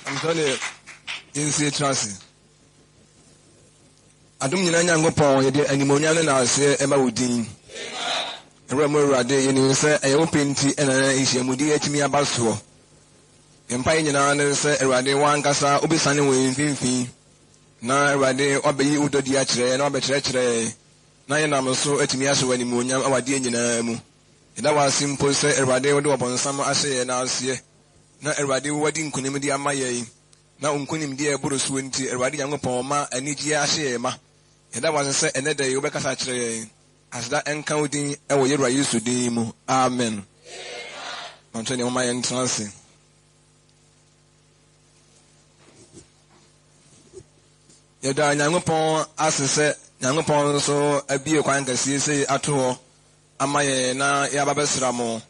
Ɛmsɛ deɛ yɛnsie tra ase. Adom nyinaa Nyankopɔn, yɛde animuonyam ne naaseɛ ɛma wo din. Awura mu Awurade, yɛnim sɛ ɛyɛ wo pɛ nti ɛna nhyiamudi yi atumi aba soɔ. Yɛn mpaeɛ nyinaa ne sɛ Awurade wo ankasa wobɛsiane wɔ yɛn mfimfini na Awurade woabɛyi wo dɔ di akyerɛ yɛn na woabɛkyerɛkyerɛ yɛn na yɛnam so atumi ahyɛ wo animuonyam wɔ adeɛ nyinaa mu. Yɛda wo ase mpo sɛ Awurade wode ɔbonsam ahyɛ yɛn aseɛ na Awurade woadi nkonim de ama yɛn na wo nkonimdie a ɛboro soɔ nti Awurade Nyankopɔn ma anigyeɛ ahyɛ yɛn ma. Yɛda wo ase sɛ ɛnnɛ da yi wobɛkasa akyerɛ yɛn. Aseda nka wo din wɔ yɛn Wura Yesu din mu. Amen. Mpakyɛ deɛ momma yɛntena ase. Yɛda Nyankopɔn ase sɛ Nyankopɔn nso abue kwan kɛseɛ sei ato hɔ ama yɛn na yɛaba bɛsra mo.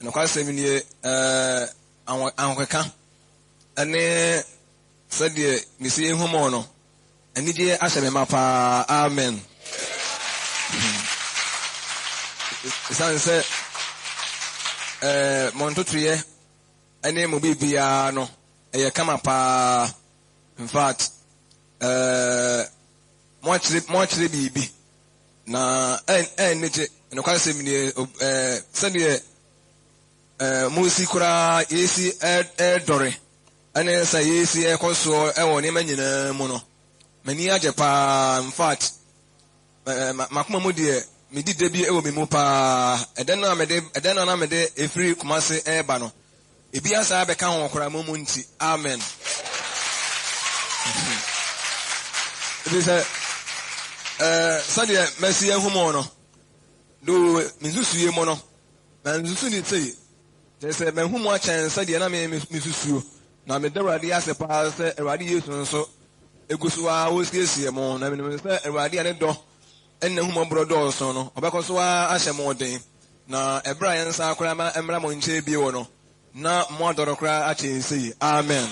Nokwasɛm nie, ɛɛ, ahokeka ne sɛdeɛ mesi ehu mo no, anigyeɛ ahyɛ me ma paa. Amen. Ɛsiane sɛ ɛɛ mo ntotoeɛ ne mo biribiara no, ɛyɛ kama paa. In fact, ɛɛ moakyerɛ moakyerɛ biribi na ɛnni gye. Nokwasɛm nie, ɛɛ sɛdeɛ ɛɛ mosi koraa yɛsi ɛredɔre ɛne sɛ yɛsi ɛrekɔ soɔ ɛwɔ nneɛma nyinaa mu no, m'ani agye paa. In fact, ɛɛ m'akoma mu deɛ medi da bi wɔ me mu paa. Ɛdɛ no a mede ɛdɛ no a na mede efiri Kumase ɛreba no, ebi asan abɛka ho koraa mo mu nti. Amen. Ebi sɛ ɛɛ sɛdeɛ mɛsi ahu mo no, do me nsusuie mu no, mansusu ne sei. Kyerɛ sɛ mahu mo akyɛn sɛdeɛ na me mesusuo. Na meda Awurade ase paa sɛ Awurade Yesu nso egu so ara ɔresiesie mo. Na menim sɛ Awurade a ne dɔ ne n'ahummɔborɔ dɔɔso no, ɔbɛkɔ so ara ahyɛ mo den. Na ɛberɛ a yɛnsan koraa ma ɛmmra mo nkyɛn bio no, na mo adɔ no koraa akyɛn sei. Amen.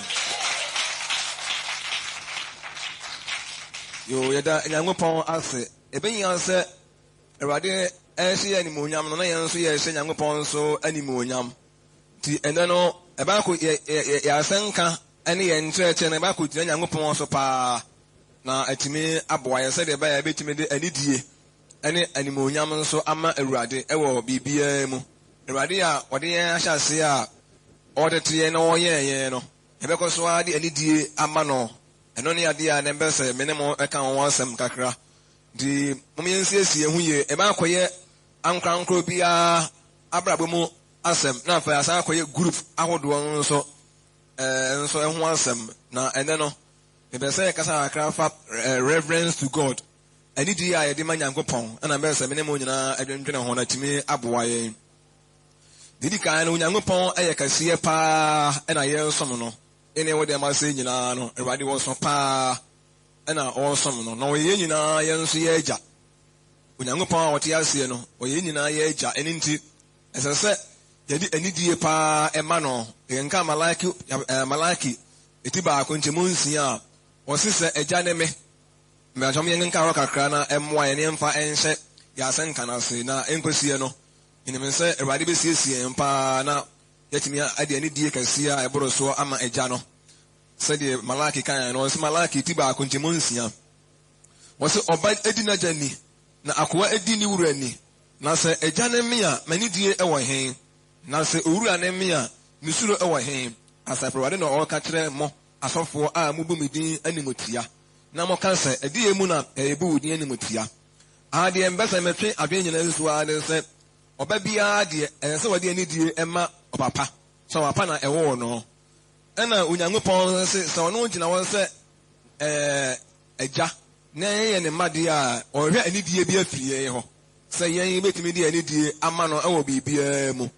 Yoo, yɛda Nyankopɔn ase. Ɛbɛhia sɛ Awurade rehyɛ yɛn animuonyam no, na yɛn nso yɛrehyɛ Nyankopɔn nso animuonyam. Nti ɛnnɛ no, ɛbaako yɛ yɛ yɛ asɛnka ne yɛn nkyerɛkyerɛ no ɛbaako gyina Nyankopɔn so paa, na atumi aboa yɛn sɛdeɛ ɛbɛyɛ a yɛbɛtumi de anidie ne animuonyam nso ama Awurade wɔ biribiara mu. Awurade a ɔde yɛn ahyɛ aseɛ a ɔretete yɛn na ɔreyɛn yɛn no, yɛbɛkɔ so ara de anidie ama no. Ɛno ne adeɛ a na ɛbɛ sɛ me ne mo ka ho asɛm kakra. Nti mom yɛnsiesie yɛn ho yie. Ɛbɛ akɔyɛ ankorankoro biara abrabɔ mu asɛm na afei asan akɔyɛ group ahodoɔ no nso ɛɛ nso ɛho asɛm. Na ɛnɛ no, mepɛ sɛ yɛkasa kakra fa reverence to God, anidie a yɛde ma Nyankopɔn, ɛna mepɛ sɛ me ne mo nyinaa adwendwene ho na atumi aboa yɛn. Deɛ ɛdi kan no, Onyankopɔn yɛ kɛseɛ paa ɛna yɛresom no. Ɛne wo deɛ ma sɛ nyinaa no, Awurade wɔso paa ɛna ɔresom no. Na ɔyɛ yɛn nyinaa yɛn nso yɛ agya. Onyankopɔn a ɔte aseɛ no, ɔyɛ yɛn nyinaa yɛ agya. Ɛno nti, ɛsɛ sɛ yɛde anidie paa ɛma no. Yɛnka Malaki, Malaki eti baako nkyɛmu nsia a, ɔse sɛ agya ne me. Mmeranteɛ mo yɛnkenka hɔ kakra na ɛmmoa yɛn yɛmfa nhyɛ yɛn asɛnka no ase. Na ɛnkɔsiɛ no, menim sɛ Awurade bɛsiesie yɛn paa na yɛatumi de anidie kɛseɛ a ɛboro soɔ ama agya no. Sɛdeɛ Malaki kaeɛ no, ɔse Malaki ti baako nkyɛmu nsia, ɔse ɔba di n'agya ni, na akoa di ne wura ni. Na sɛ agya ne me a, m'anidie wɔ he? Na sɛ owura ne me a, me suro wɔ he? Asafo Awurade na ɔreka kyerɛ mo asɔfoɔ a mobu me din animtia, na moka sɛ, Ɛdeɛn mu na yɛbu wo din animtia? Aha deɛ mpɛ sɛ metwe adwene nyinaa si so ara ne sɛ, ɔba biara deɛ, ɛsɛ sɛ ɔde anidie ma ɔpapa, sɛ ɔpapa na ɛwoo no. Ɛna Onyankopɔn nso se, sɛ ɔno gyina hɔ sɛ ɛɛ agya, na yɛyɛ ne mma deɛ a, ɔhwehwɛ anidie bi afiri yɛn hɔ, sɛ yɛn bɛtumi de anidie ama no wɔ biribiara mu.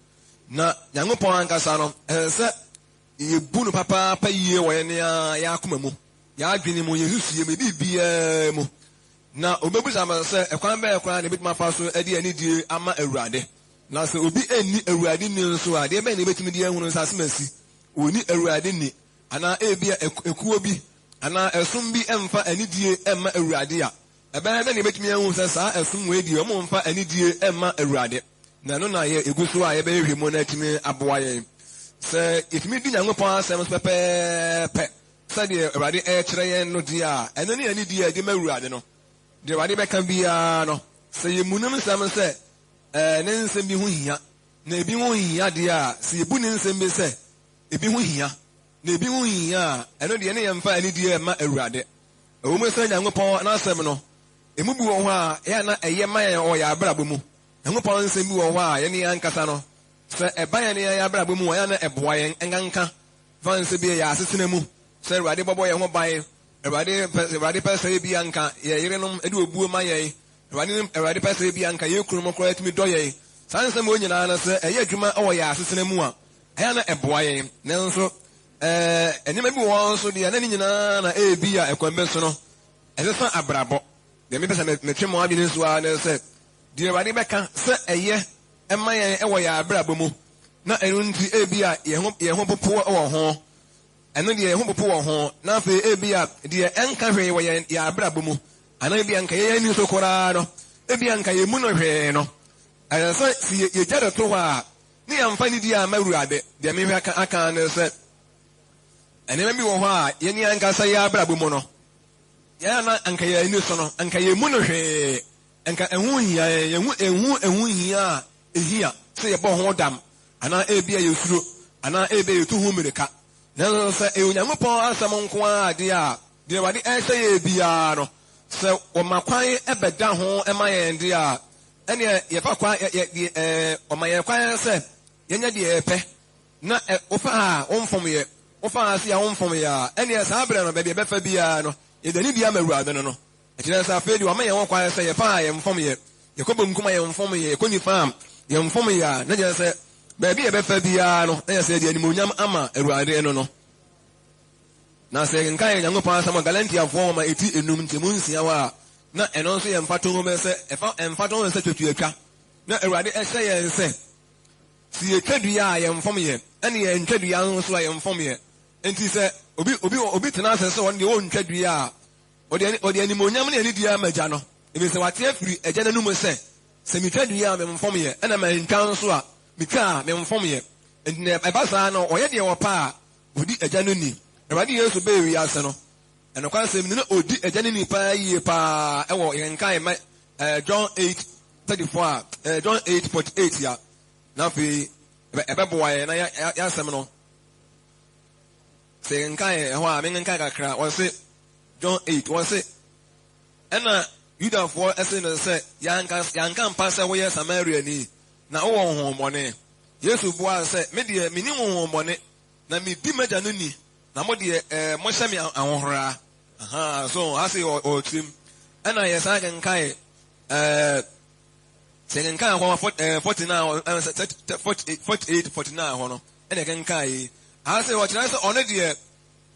Na Nyankopɔn ankasa no, ɛsɛ sɛ yɛbu no papaapa yie wɔ yɛn ara yɛn akoma mu, yɛn adwene mu, yɛn nsusuiɛ mu, yɛn biribiara mu. Na ɔbɛbisa me sɛ, ɛkwan bɛn koraa na yɛbɛtumi afa so de anidie ama Awurade? Na sɛ obi nni Awurade ni nso a, deɛ bɛn na yɛbɛtumi de ahunu sɛ asɛm asi? Ɔnni Awurade ni, anaa ebia ekuo bi anaa ɛsom bi mfa anidie mma Awurade a, ɛbɛyɛ dɛn na yɛbɛtumi ahu sɛ saa ɛsom wei deɛ wɔmfa anidie mma Awurade? Na ɛno na yɛ ɛgu so a yɛbɛhwehwɛ mu na atumi aboa yɛn. Sɛ yɛtumi di Nyankopɔn asɛm so pɛpɛɛpɛ sɛdeɛ Awurade ɛrekyerɛ yɛn no deɛ a, ɛno ne anidie a yɛde ma Awurade no. Deɛ Awurade bɛka biara no, sɛ yɛmmu ne nsɛm sɛ ne nsɛm bi ho hia na ebi ho nhia deɛ a, sɛ yɛbu ne nsɛm bi sɛ ebi ho hia na ebi ho nhia a, ɛno deɛ ne yɛmfa anidie mma Awurade. Ɛwɔ mu sɛ Nyankopɔn n'asɛm no, emu bi wɔ hɔ a, ɛyɛ a na ɛyɛ ma yɛn wɔ yɛn abrabɔ mu. Nyankopɔn nsɛm bi wɔ hɔ a, yɛne yɛn ankasa no, sɛ ɛba yɛne yɛn abrabɔ mu a, ɛyɛ a na ɛboa yɛn nkanka fa nsɛm bi a yɛn asetena mu, sɛ Awurade bɔbɔ yɛn ho ban, Awurade pɛ, Awurade pɛ sɛ ebi anka yɛn yerenom de obuo ma yɛn, Awurade, Awurade pɛ sɛ ebi anka yɛn kununom koraa tumi dɔ yɛn. Saa nsɛm wɔ nyinaa no, sɛ ɛyɛ adwuma wɔ yɛn asetena mu a, ɛyɛ a na ɛboa yɛn. Nanso, ɛɛ, nneɛma bi wɔ hɔ nso deɛ, na ne nyinaa na ebi a ɛkwan bi so no, ɛsesa abrabɔ. Deɛ mepɛ sɛ metwe mo adwene nso ara ne sɛ, deɛ Awurade bɛka sɛ ɛyɛ ma yɛn wɔ yɛn abrabɔ mu, na ɛno nti ebi a yɛn ho, yɛn ho popo wɔ ho. Ɛno deɛ yɛn ho popo wɔ ho, na afei ebia deɛ ɛnka hwee wɔ yɛn yɛn abrabɔ mu, anaa ebia nka yɛn ani so koraa no, ebia nka yɛmmu no hwee no, ɛsɛ sɛ sɛ yɛgya de to hɔ a, ne yɛmfa nidi amma Awurade. Deɛ mehwɛ aka aka ne sɛ, nneɛma bi wɔ hɔ a yɛn ankasa yɛn abrabɔ mu no, yɛn a na anka yɛn ani so no, anka yɛmmu no hwee, anka ɛho nhia yɛn, yɛn ho ɛho ɛho nhia a ehia sɛ yɛbɔ ho dam, anaa ebia yesuro, anaa ebia yetu ho mmirika. Nanso sɛ ɛyɛ Onyankopɔn asɛm nko ara de a, deɛ Awurade rehyɛ yɛn biara no, sɛ wɔma kwan bɛda ho ma yɛn de a, ɛnneɛ yɛfa kwan, yɛ, yɛ, deɛ, ɛɛ, wɔma yɛn kwan sɛ yɛnyɛ deɛ yɛpɛ, na ɛ, wofa ha a, womfom yɛ, wofa ha sei a, womfom yɛ a, ɛnneɛ saa berɛ no, baabi a yɛbɛfa biara no, yɛde anidie ama Awurade no no. Ɛkyerɛ sɛ afei deɛ wama yɛn ho kwan sɛ yɛfa a yɛmfom yɛ, yɛkɔ benkum a yɛmfom yɛ, yɛkɔ nifa a yɛmfom yɛ a, na kyerɛ sɛ baabi a yɛbɛfa biara no, na kyerɛ sɛ yɛde animuonyam ama Awurade no no. Na sɛ yɛkenkan yɛn Nyankopɔn asɛm wɔ Galatiafoɔ nwoma eti enum nkyɛmu nsia hɔ a, na ɛno nso yɛ mfatoho bɛ sɛ ɛfa mfatoho sɛ twatuatwa. Na Awurade ɛhyɛ yɛn sɛ sɛ yɛtwa dua a yɛmfom yɛ, ɛne yɛntwa dua nso a yɛmfom yɛ. Enti sɛ obi obi obi tena ase sɛ ɔno deɛ ɔntwa dua a, Ɔde ɔde animuonyam ne anidie ama Agya no, efisɛ wate afiri Agya no anomu sɛ, Sɛ metwa dua a, memfom yɛ, ɛna mantwa nso a, metwa a, memfom yɛ. Enti na ɛba saa no, ɔyɛ deɛ ɔpɛ a, ɔdi Agya no ni. Awurade Yesu bɛɛ wiase no, nokwasɛm ni, na ɔdi Agya no ni paa yie paa wɔ yɛn ma eh, John 8 34 a, eh, John 8 48 a, na afei ɛbɛboa yɛn na yɛasɛm no. Sɛ yɛkenkan ɛhɔ a, menkenkan kakra. Wɔse, John 8, wɔse, Ɛnna Yudafoɔ se no sɛ, Yɛanka, yɛanka ampa sɛ woyɛ Samariani, na wowɔ honhommɔne? Yesu buaa sɛ, Me deɛ, menni honhommɔne, na medi m'Agya no ni, na mo deɛ, eh, mohyɛ me ahohora. Aha, so ha se ɔɔkyerɛ mu. Ɛnna yɛsan kenkan, eh, sɛ yɛkenkan hɔ, 49, 48, 49 hɔ no, ɛna ɛkenkan yi. Aha sɛ ɔkyerɛ sɛ ɔno deɛ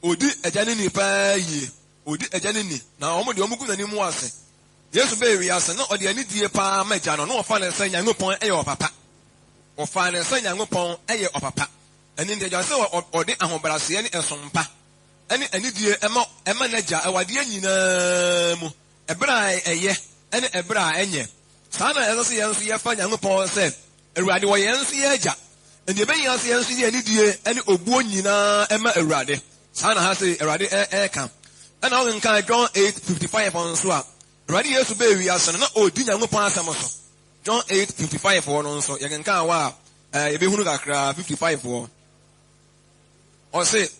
ɔdi agya no ni paa yie. Ɔdi agya no ni, na wɔn deɛ wɔgu n'anim ase. Yesu bɛɛ wiase na ɔde anidie paa ma agya no, na ɔfa no sɛ Nyankopɔn yɛ ɔpapa. Ɔfaa no sɛ Nyankopɔn yɛ ɔpapa. Ɛno nti agya sɛ ɔde ahobrɛaseɛ ne ɛsom pa ne anidie ma ɛma n'agya wɔ adeɛ nyinaa mu, ɛberɛ a ɛyɛ ne ɛberɛ a ɛnyɛ. Saa na ɛsɛ sɛ yɛn nso yɛfa Nyankopɔn sɛ Awurade, ɔyɛ yɛn nso yɛn Agya. Enti ebehia sɛ yɛn nso yɛde anidie ne obuo nyinaa ma Awurade. Saa na ha sei Awurade reka. Ɛna wokenkan John 8:55 nso a, Awurade Yesu bɛɛ wiase no, na ɔredi Nyankopɔn asɛm so. John 8:55 hɔ no nso, yɛkenkan hɔ a, yɛbɛhunu kakra, 55 hɔ. Ɔse,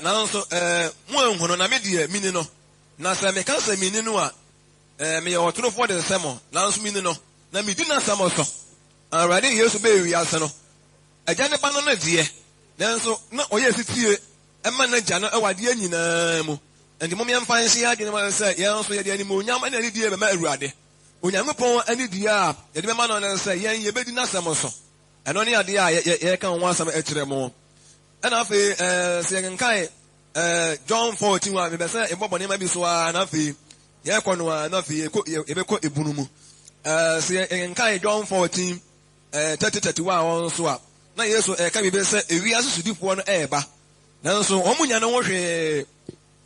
nanso moanhu no, na me deɛ mini no. Na sɛ meka sɛ menni no a, meyɛ ɔtorofoɔ de sɛ mo, nanso mini no. Na medi n'asɛm so. Awurade Yesu bɛɛ wiase no, Agya ne Ba no no deɛ, nanso na ɔyɛ setie ma n'Agya no wɔ adeɛ nyinaa mu. Enti mom yɛmfa nhyɛ yɛn adwene mu sɛ yɛn nso yɛde animuonyam ne anidie bɛma Awurade. Onyankopɔn anidie a yɛde bɛma no ne sɛ yɛn yɛbɛdi n'asɛm so. Ɛno ne adeɛ a yɛreka ho asɛm kyerɛ mo. Ɛna afei sɛ yɛkenkan John 14 a, mepɛ sɛ yɛbɔbɔ nneɛma bi so ara na afei Yɛkɔ no ara na afei yɛkɔ yɛbɛkɔ ebunu mu. Ɛɛ sɛ yɛkenkan John 14 ɛɛ 30 31 hɔ nso a, na Yesu ɛreka biribi sɛ ewiase sodifoɔ no ɛreba. Nanso wɔn nya ne ho hwee.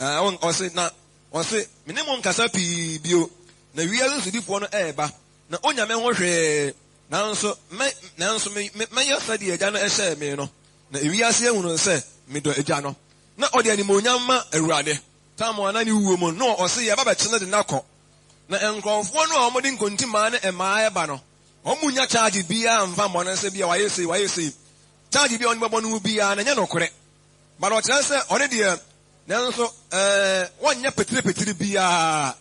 Ɛɛ ɔse na ɔse me ne mo nkasa pii bio na wiase sodifoɔ no ɛreba na onya me ho hwee. Nanso mɛ nanso me mɛyɛ sɛdeɛ Agya no ɛhyɛɛ me no. Na ewiase ahunu sɛ medɔ Agya no. Na ɔde animuonyam ma Awurade. Tam a na ne wuo mu no, na ɔse yɛba bɛkye no de no akɔ. Na nkurɔfoɔ no a wɔde nkontimmaa ne mmaa reba no, wɔnnya charge biara mfa mmɔ no sɛ bia wayɛ sei, wayɛ sei. Charge bi a wɔde bɛbɔ no biara no, ɛnyɛ nokorɛ. But ɔkyerɛ sɛ ɔno deɛ, nanso ɛɛ, wɔnyɛ petirepetire biara.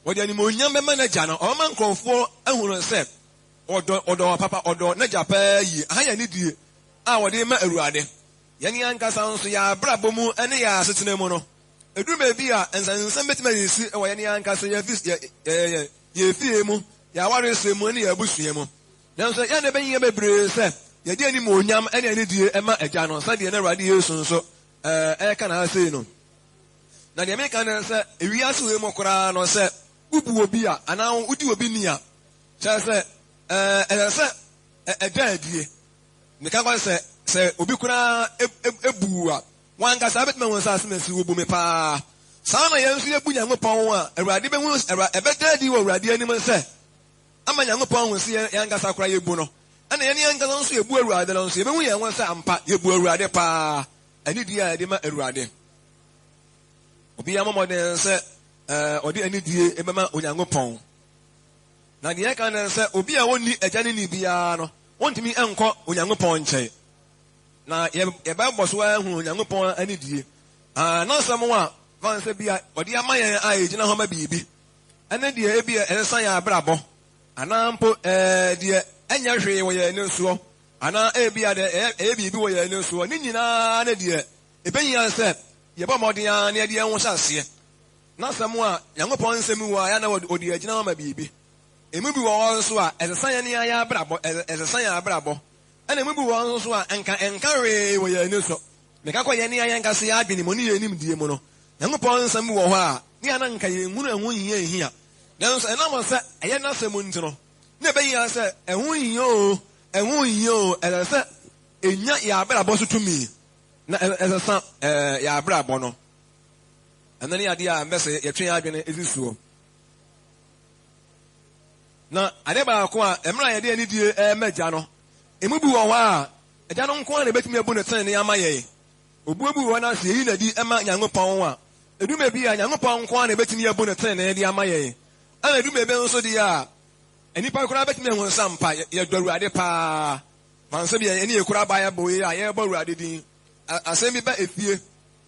Ɔde animuonyam bɛma n'agya no. Ɔbɛma nkurɔfoɔ ahunu sɛ ɔdɔ, ɔdɔ wɔn papa, ɔdɔ n'agya paa yie. Aha yɛ anidie a wɔde rema Awurade. Yɛn ankasa nso, yɛn abrabɔ mu ne yɛn asetena mu no, ɛduru baabi a, nsɛnsɛm bɛtumi asisi wɔ yɛn ankasa yɛn yɛn fie mu, yɛn awaresɛm mu ne yɛn abusua mu. Nanso yɛn na ɛbɛhia bebree sɛ yɛde animuonyam ne anidie ma Agya no, sɛdeɛ na Awurade Yesu nso reka no ha sei no. Na deɛ meka ne sɛ, ewiase wei mu koraa no, sɛ wobu obi a, anaa wodi obi ni a, kyerɛ sɛ ɛsɛ sɛ ɛda adie. Meka kwan sɛ, sɛ obi koraa bu wo a, w'ankasa wobɛtumi ahu sɛ asɛm asi wobu me paa. Saa na yɛn nso yɛbu Nyankopɔn a, Awurade bɛhu, ɛbɛda adi wɔ Awurade anim sɛ, ama Nyankopɔn ahu sɛ yɛn ankasa koraa yɛbu no. Ɛna yɛn ankasa nso yɛbu Awurade no nso, yɛbɛhu yɛn ho sɛ ampa yɛbu Awurade paa. Anidie a yɛde ma Awurade. Obiara mmɔ mmɔden sɛ ɔde anidie bɛma Onyankopɔn. Na deɛ ɛka ne sɛ, obi a ɔnni agya ne ni biara no, ɔntumi nkɔ Onyankopɔn nkyɛn. Na yɛbɛbɔ so ahunu Onyankopɔn anidie. N'asɛm a fa sɛ bi a ɔde ama yɛn a ɛgyina hɔ ma biribi, ɛne deɛ ebi a ɛsesa yɛn abrabɔ, anaa mpo deɛ ɛnyɛ hwee wɔ yɛn ani soɔ, anaa ebi a deɛ ɛyɛ biribi wɔ yɛn ani soɔ, ne nyinaa ne deɛ ɛbɛhia sɛ yɛbɔ mmɔden ara na yɛde yɛn ho hyɛ aseɛ. N'asɛm a, Nyankopɔn nsɛm wɔ a, ɛyɛ a na wɔde agyina hɔ ma biribi. Emu bi wɔ hɔ nso a, ɛsesa yɛn ara yɛn abrabɔ, ɛsesa yɛn abrabɔ. Ɛna emu bi wɔ hɔ nso a, anka ɛnka hwee wɔ yɛn ani so. Meka kɔ yɛn ara yɛn ankasa yɛn adwene mu ne yɛn nimdeɛ mu no, Nyankopɔn nsɛm bi wɔ hɔ a, ne a na anka yɛnhunu ɛho hia nhia. Nanso ɛnam sɛ ɛyɛ N'asɛm nti no, na ɛbɛhia sɛ ɛho hia oo, ɛho nhia oo, ɛsɛ sɛ ɛnya yɛn abrabɔ so tumi, na ɛsesa yɛn abrabɔ no. Ɛno ne adeɛ a mɛsɛ yɛtwe yɛn adwene si soɔ. Na adeɛ baako a mmerɛ a yɛde anidie rema Agya no, emu bi wɔ hɔ a, Agya no nko ara na ɛbɛtumi abu no tenenee ama yɛn. Obuo bi wɔ hɔ no a sɛ yɛyi no adi ma Nyankopɔn a, ɛdu mmerɛ bi a Nyankopɔn nko ara na ɛbɛtumi abu no tenenee de ama yɛn. Ɛna ɛdu mmerɛ bi nso deɛ a, nnipa koraa bɛtumi ahu sɛ ampa yɛdɔ Awurade paa. Mansa bi a yɛne yɛkura Bible yi a yɛrebɔ Awurade din, asɛm bi ba efie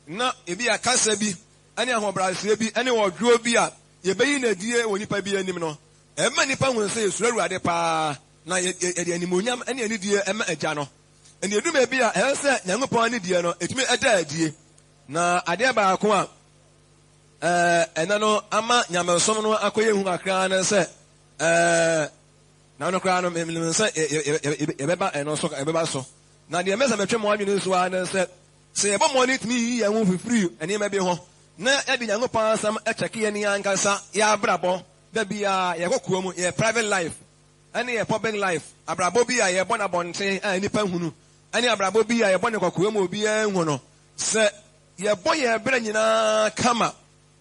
na ebia kasa bi ne ahobrɛaseɛ bi ne ɔdwoɔ bi a yɛbɛyi no adie wɔ nnipa bi anim no, ɛma nnipa hunu sɛ yɛsuro Awurade paa, na yɛde animuonyam ne anidie ma Agya no. Ɛnti ɛdu baabi a, ɛsɛ sɛ Nyankopɔn anidie no, ɛtumi da adie. Na adeɛ baako a ɛnɛ no ama nyamesom no akɔyɛ hu kakra ne sɛ, na no koraa no, menim sɛ yɛbɛba ɛno so, yɛbɛba so. Na deɛ mɛsɛ metwe mo adwene nso ara ne sɛ, Sɛ yɛbɔ mmɔden tumi yiyi yɛn ho fifiri nneɛma bi ho na yɛde Nyankopɔn Asɛm kyɛke yɛn ankasa yɛn abrabɔ da biara, yɛn kokoa mu, yɛn private life ne yɛn public life, abrabɔ bi a yɛbɔ no abɔnten a nnipa nhunu ne abrabɔ bi a yɛbɔ no kokoa mu a obiara nhu no, sɛ yɛbɔ yɛn bra nyinaa kama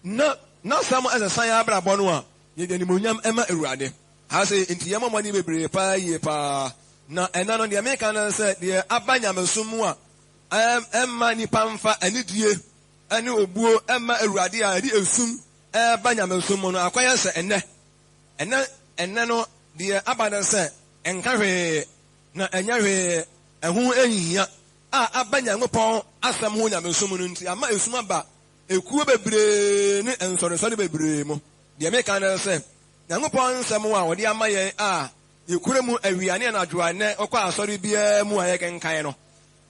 na N'asɛm sesa yɛn abrabɔ no a, yɛde animuonyam ma Awurade. Ha sei nti yɛmmɔ mmɔden bebree paa yie paa. Na ɛnnɛ no deɛ meka ne sɛ deɛ aba nyamesom mu a Ɛmma nnipa mfa anidie ne obuo mma Awurade a ɛde esum reba nyamesom mu no. Akɔyɛ sɛ ɛnnɛ, ɛnnɛ, ɛnnɛ no deɛ aba ne sɛ ɛnka hwee na ɛnyɛ hwee, ɛho nhia a aba Nyankopɔn asɛm ho nyamesom no nti ama esum aba ekuo bebree ne nsɔrensɔre bebree mu. Deɛ meka ne sɛ, Nyankopɔn nsɛm a ɔde ama yɛn a yɛkura mu awia ne anadwo a nnɛ wokɔ asɔre biara mu a yɛkenkan no,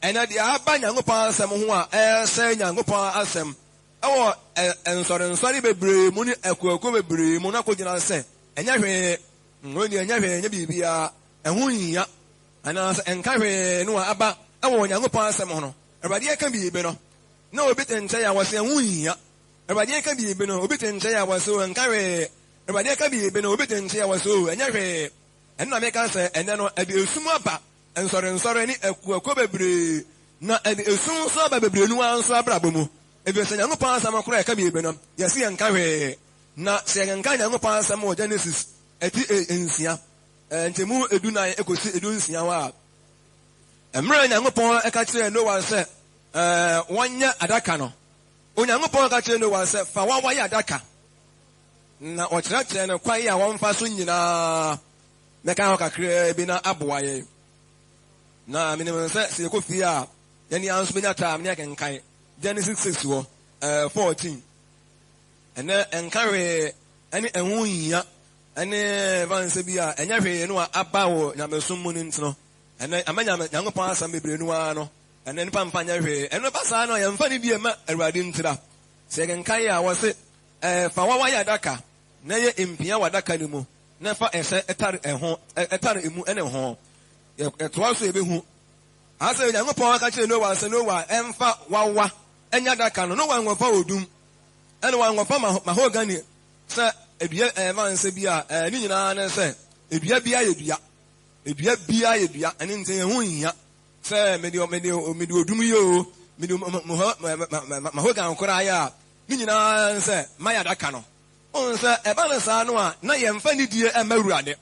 Ɛnnɛ, deɛ aba Nyankopɔn asɛm ho a ɛresɛe Nyankopɔn asɛm wɔ nsɔrensɔre bebree mu ne akuakuo bebree mu no akɔgyina sɛ ɛnyɛ hwee, wei deɛ ɛnyɛ hwee, ɛnyɛ biribiara, ɛho nhia, anaasɛ ɛnka hwee no a aba wɔ Onyankopɔn asɛm ho no. Awurade reka biribi no, na obi te nkyɛn a wɔse ɛho nhia. Awurade reka biribi no, obi te nkyɛn a wɔse o, ɛnka hwee. Awurade reka biribi no, obi te nkyɛn a wɔse o, ɛnyɛ hwee. Ɛno na meka sɛ ɛnnɛ no, ɛde esum aba Nsɔrensɔre ne akuakuo bebree, na ɛde esum nso aba bebree no ara nso abrabɔ mu. Efisɛ sɛ Nyankopɔn asɛm koraa ɛka biribi no, yɛse yɛnka hwee. Na sɛ yɛkenkan Nyankopɔn asɛm wɔ Genesis ti nsia, nkyɛmu edunan kosi edunsia hɔ a, Mmerɛ a Nyankopɔn ka kyerɛɛ Noa sɛ wɔnyɛ adaka no, Onyankopɔn ka kyerɛɛ Noa sɛ, Fa wawa yɛ adaka. Na ɔkyerɛkyerɛɛ no kwan a wɔmfa so nyinaa. Mɛka hɔ kakraa bi na aboa yɛn. Na menim sɛ sɛ yɛkɔ fie a, yɛn ara nso bɛnya time ne akenkan Genesis 6 hɔ, 14. Ɛnɛ ɛnka hwee ɛne ɛho nhia ɛne ɛfa nsɛ bi a ɛnyɛ hwee no a aba wɔ nyamesom mu no nti no, ɛnɛ ama nyame Nyankopɔn asɛm bebree no ara no, ɛnɛ nipa mfa nyɛ hwee. Ɛno ba saa no a, yɛmfa ne die ma Awurade ntira. Sɛ yɛkenkan a, wɔse, Fa wawa yɛ adaka, na yɛ mpia wɔ adaka no mu, na fa ɛhyɛ tare ɛho, tare emu ne ho. Yɛtoa so a yɛbɛhu. Aha sɛ Onyankopɔn aka kyerɛ Noa sɛ Noa mfa wawa nyɛ adaka no. Noa nkɔfa odum, ɛna wankɔfa mahogany sɛ dua ɛma nsɛ bi a, ne nyinaa ne sɛ dua biara yɛ dua. Dua biara yɛ dua, ɛno nti ɛho nhia sɛ mede mede mede odum yɛ o, mede mahogany koraa yɛ a, ne nyinaa ne sɛ mayɛ adaka no. Wohu sɛ ɛba no saa no a, na yɛmfa nidie mma Awurade.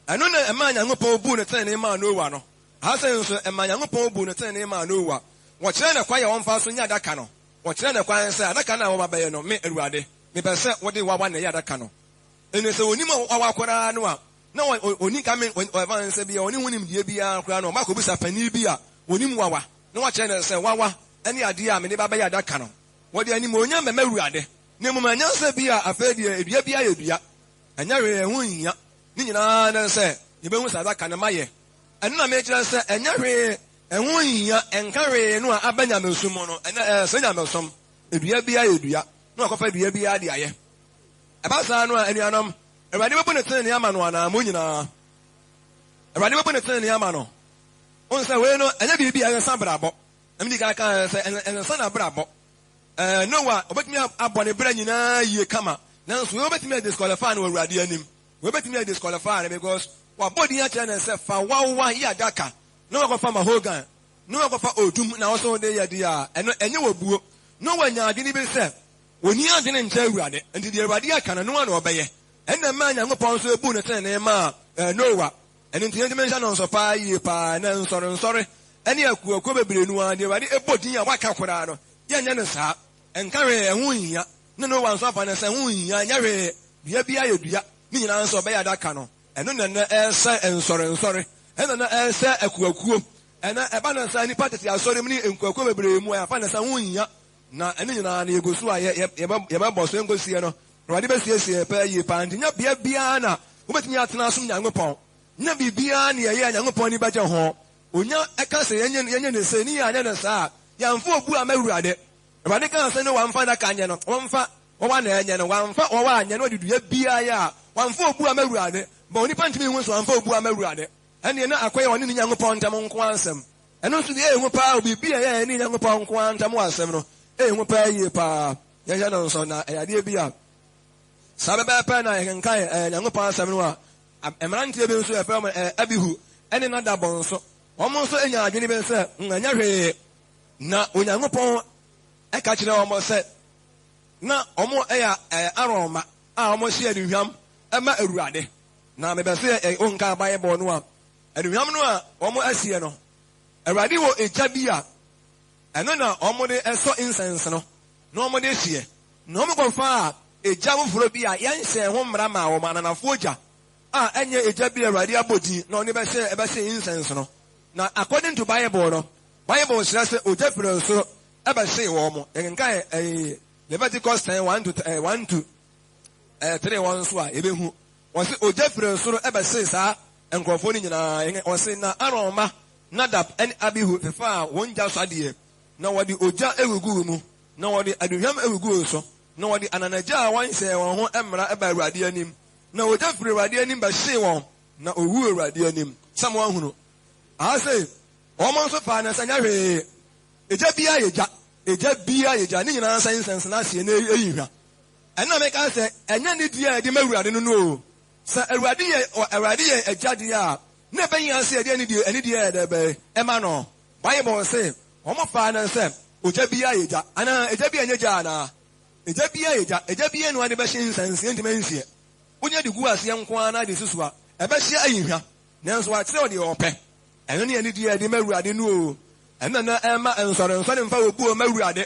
Ɛno na ɛmaa Nyankopɔn buu no tenenee maa Noa no. Aha sei nso, ɛmaa Nyankopɔn buu no tenenee maa Noa. Wɔkyerɛɛ no kwan a ɔmfa so nyɛ adaka no. Wɔkyerɛɛ no kwan sɛ, Adaka no a woba bɛyɛ no, me, Awurade, mepɛ sɛ wode wawa na ɛyɛ adaka no. Enti sɛ ɔnim wawa koraa no a, na ɔnni ka me, ɛfa no sɛ bia ɔnni ho nimdeɛ biara koraa no, ɔba kɔbisa panin bi a ɔnim wawa, na wakyerɛ no sɛ wawa ne adeɛ a mede ba bɛyɛ adaka no. Wɔde animuonyam bɛma Awurade, na mmom ɛnyɛ sɛ bi a afei deɛ dua biara yɛ dua, ɛnyɛ hwee, ɛho nhia. Ne nyinaa ne sɛ yɛbɛhu sɛ adaka no mayɛ. Ɛno na mekyerɛ sɛ ɛnyɛ hwee, ɛho nhia, ɛnka hwee no a aba nyamesom mu no, ɛnɛ ɛresɛe nyamesom. Dua biara yɛ dua, na wakɔfa dua biara de ayɛ. Ɛba saa no a, anuanom, Awurade bɛbu ne tenenee ama no anaa? Mo nyinaa. Awurade bɛbu ne tenenee ama no. Wohu sɛ wei no, ɛnyɛ biribi a ɛnsesa abrabɔ. Na medi kan kaa sɛ ɛnsesa n'abrabɔ. Ɛɛ, Noa, obetumi abɔ ne bra nyinaa yie kama, nanso wei obetumi adisqualify no wɔ Awurade anim. Wei obetumi adisqualify no because wabɔ din akyerɛ no sɛ fa wawa yɛ adaka na wakɔfa mahogan na wakɔfa odum na wo nso wode yɛ deɛ a, ɛno ɛnyɛ wɔ buo. Noa nyaa adwene bi sɛ onni adwene nkyɛ Awurade, nti deɛ Awurade aka no, ɛno ara na ɔbɛyɛ. Ɛnna ɛmaa Nyankopɔn nso buu no tenenee maa Noa. Ɛno nti yɛntumi nhyɛ no nso paa yie paa ɛnnɛ nsɔrensɔre ne akuoakuo bebree no ara, deɛ Awurade bɔ din a waka koraa no, yɛnyɛ no saa. Ɛnka hwee, ɛho nhia. Ne Noa nso afa no sɛ ɛho nhia, ɛnyɛ hwee, dua biara yɛ dua, ne nyinaa nso ɔbɛyɛ adaka no. Ɛno na ɛnnɛ ɛresɛe nsɔrensɔre, ɛno na ɛnnɛ ɛresɛe akuoakuo. Ɛnnɛ ɛba no saa, nnipa tete asɔre mu ne nkuoakuo bebree mu a, yɛafa no sɛ ɛho nhia. Na ɛno nyinaa no yɛgu so a yɛbɛbɔ so nkɔsie no, Awurade bɛsiesie yɛn paa yie paa. Nti nyɛ bea biara na wobɛtumi atena asom Nyankopɔn. Nyɛ biribiara na yɛyɛ a Nyankopɔn ani bɛgye ho. Onya ka sɛ yɛnyɛ no sei ne yɛanyɛ no saa a, yɛamfa obu amma Awurade. Awurade kaa sɛ Noa mfa adaka nyɛ no, wɔmfa wɔwa na ɛnyɛ no. Wamfa wɔwa anyɛ no, ɔde dua biara yɛ a, wamfa obu amma Awurade. But onipa ntumi nhu sɛ wamfa obu amma Awurade. Ɛnneɛ na akɔyɛ ɔne ne Nyankopɔn ntam nko ara asɛm. Ɛno nso deɛ ɛyɛ hu paa o, biribi a ɛyɛ yɛne Nyankopɔn nko ara ntam asɛm no, ɛyɛ hu paa yie paa. Yɛnhyɛ no nso, na ɛyɛ adeɛ bi a saa pɛpɛɛpɛ na yɛkenkan ɛɛ Nyankopɔn asɛm no a, mmeranteɛ bi nso yɛfrɛ wɔn ɛɛ Abihu ɛne Nadab nso, wɔn nso nya adwene bi sɛ, hmm, ɛnyɛ hwee. Na Onyankopɔn ɛka kyerɛ wɔn sɛ, na wɔn ɛyɛ ɛɛ Aaron mma a wɔn hye aduhwam ɛma Awurade. Na mebɛ sɛ ɛ wonka Bible no a, aduhwam no a wɔn asie no, Awurade wɔ egya bi a ɛno na wɔde sɔ incense no na wɔde hyeɛ. Na wɔkɔfaa egya foforɔ bi a yɛnhyɛɛ ho mmara maa wɔn, ananafoɔ gya a ɛnyɛ egya bi a Awurade abɔ din na wɔde bɛhyɛ bɛhyee incense no. Na according to Bible no, Bible kyerɛ sɛ ogya firi soro bɛhyee wɔn. Yɛkenkan ɛyi Leviticus 10 1 to 1 to 3 wɔn nso a yɛbɛhu. Wɔse ogya firi soro bɛhyee saa nkurɔfoɔ no nyinaa. Wɔse na Aaron mma Nadab ne Abihu fefaa wɔn gya so adeɛ, na wɔde ogya guguu mu, na wɔde aduhwam guguu so, na wɔde ananagya a wɔnhyɛɛ wɔn ho mmara baa Awurade anim, na ogya firii Awurade anim bɛhyee wɔn, na wɔwuu Awurade anim. Sɛ moahunu. Aha sei, wɔn nso faa no sɛ ɛnyɛ hwee. Egya biara yɛ gya. Egya biara yɛ gya. Ne nyinaa nsa nsɛnsena aseɛ na ɛyi hwa. Ɛno na meka sɛ ɛnyɛ nidie a yɛde ma Awurade no no o. Sɛ Awurade yɛ Awurade yɛ agya deɛ a, na ɛbɛhia sɛ yɛde anidie anidie yɛ dɛ bɛn ɛma no. Bible se wɔn faa no sɛ ogya biara yɛ gya anaa egya biara nyɛ gya anaa? Egya biara yɛ gya. Egya biara nni hɔ a de bɛhye nsansie ntumi nsie. Wonya de gu aseɛ nko ara na de susu a, ɛbɛhye ayi hwa. Nanso wɔakyerɛw deɛ ɔpɛ. Ɛno ne anidie a yɛde ma Awurade no o. Ɛno na na ɛmma nsɔrensɔre mfa obuo mma Awurade.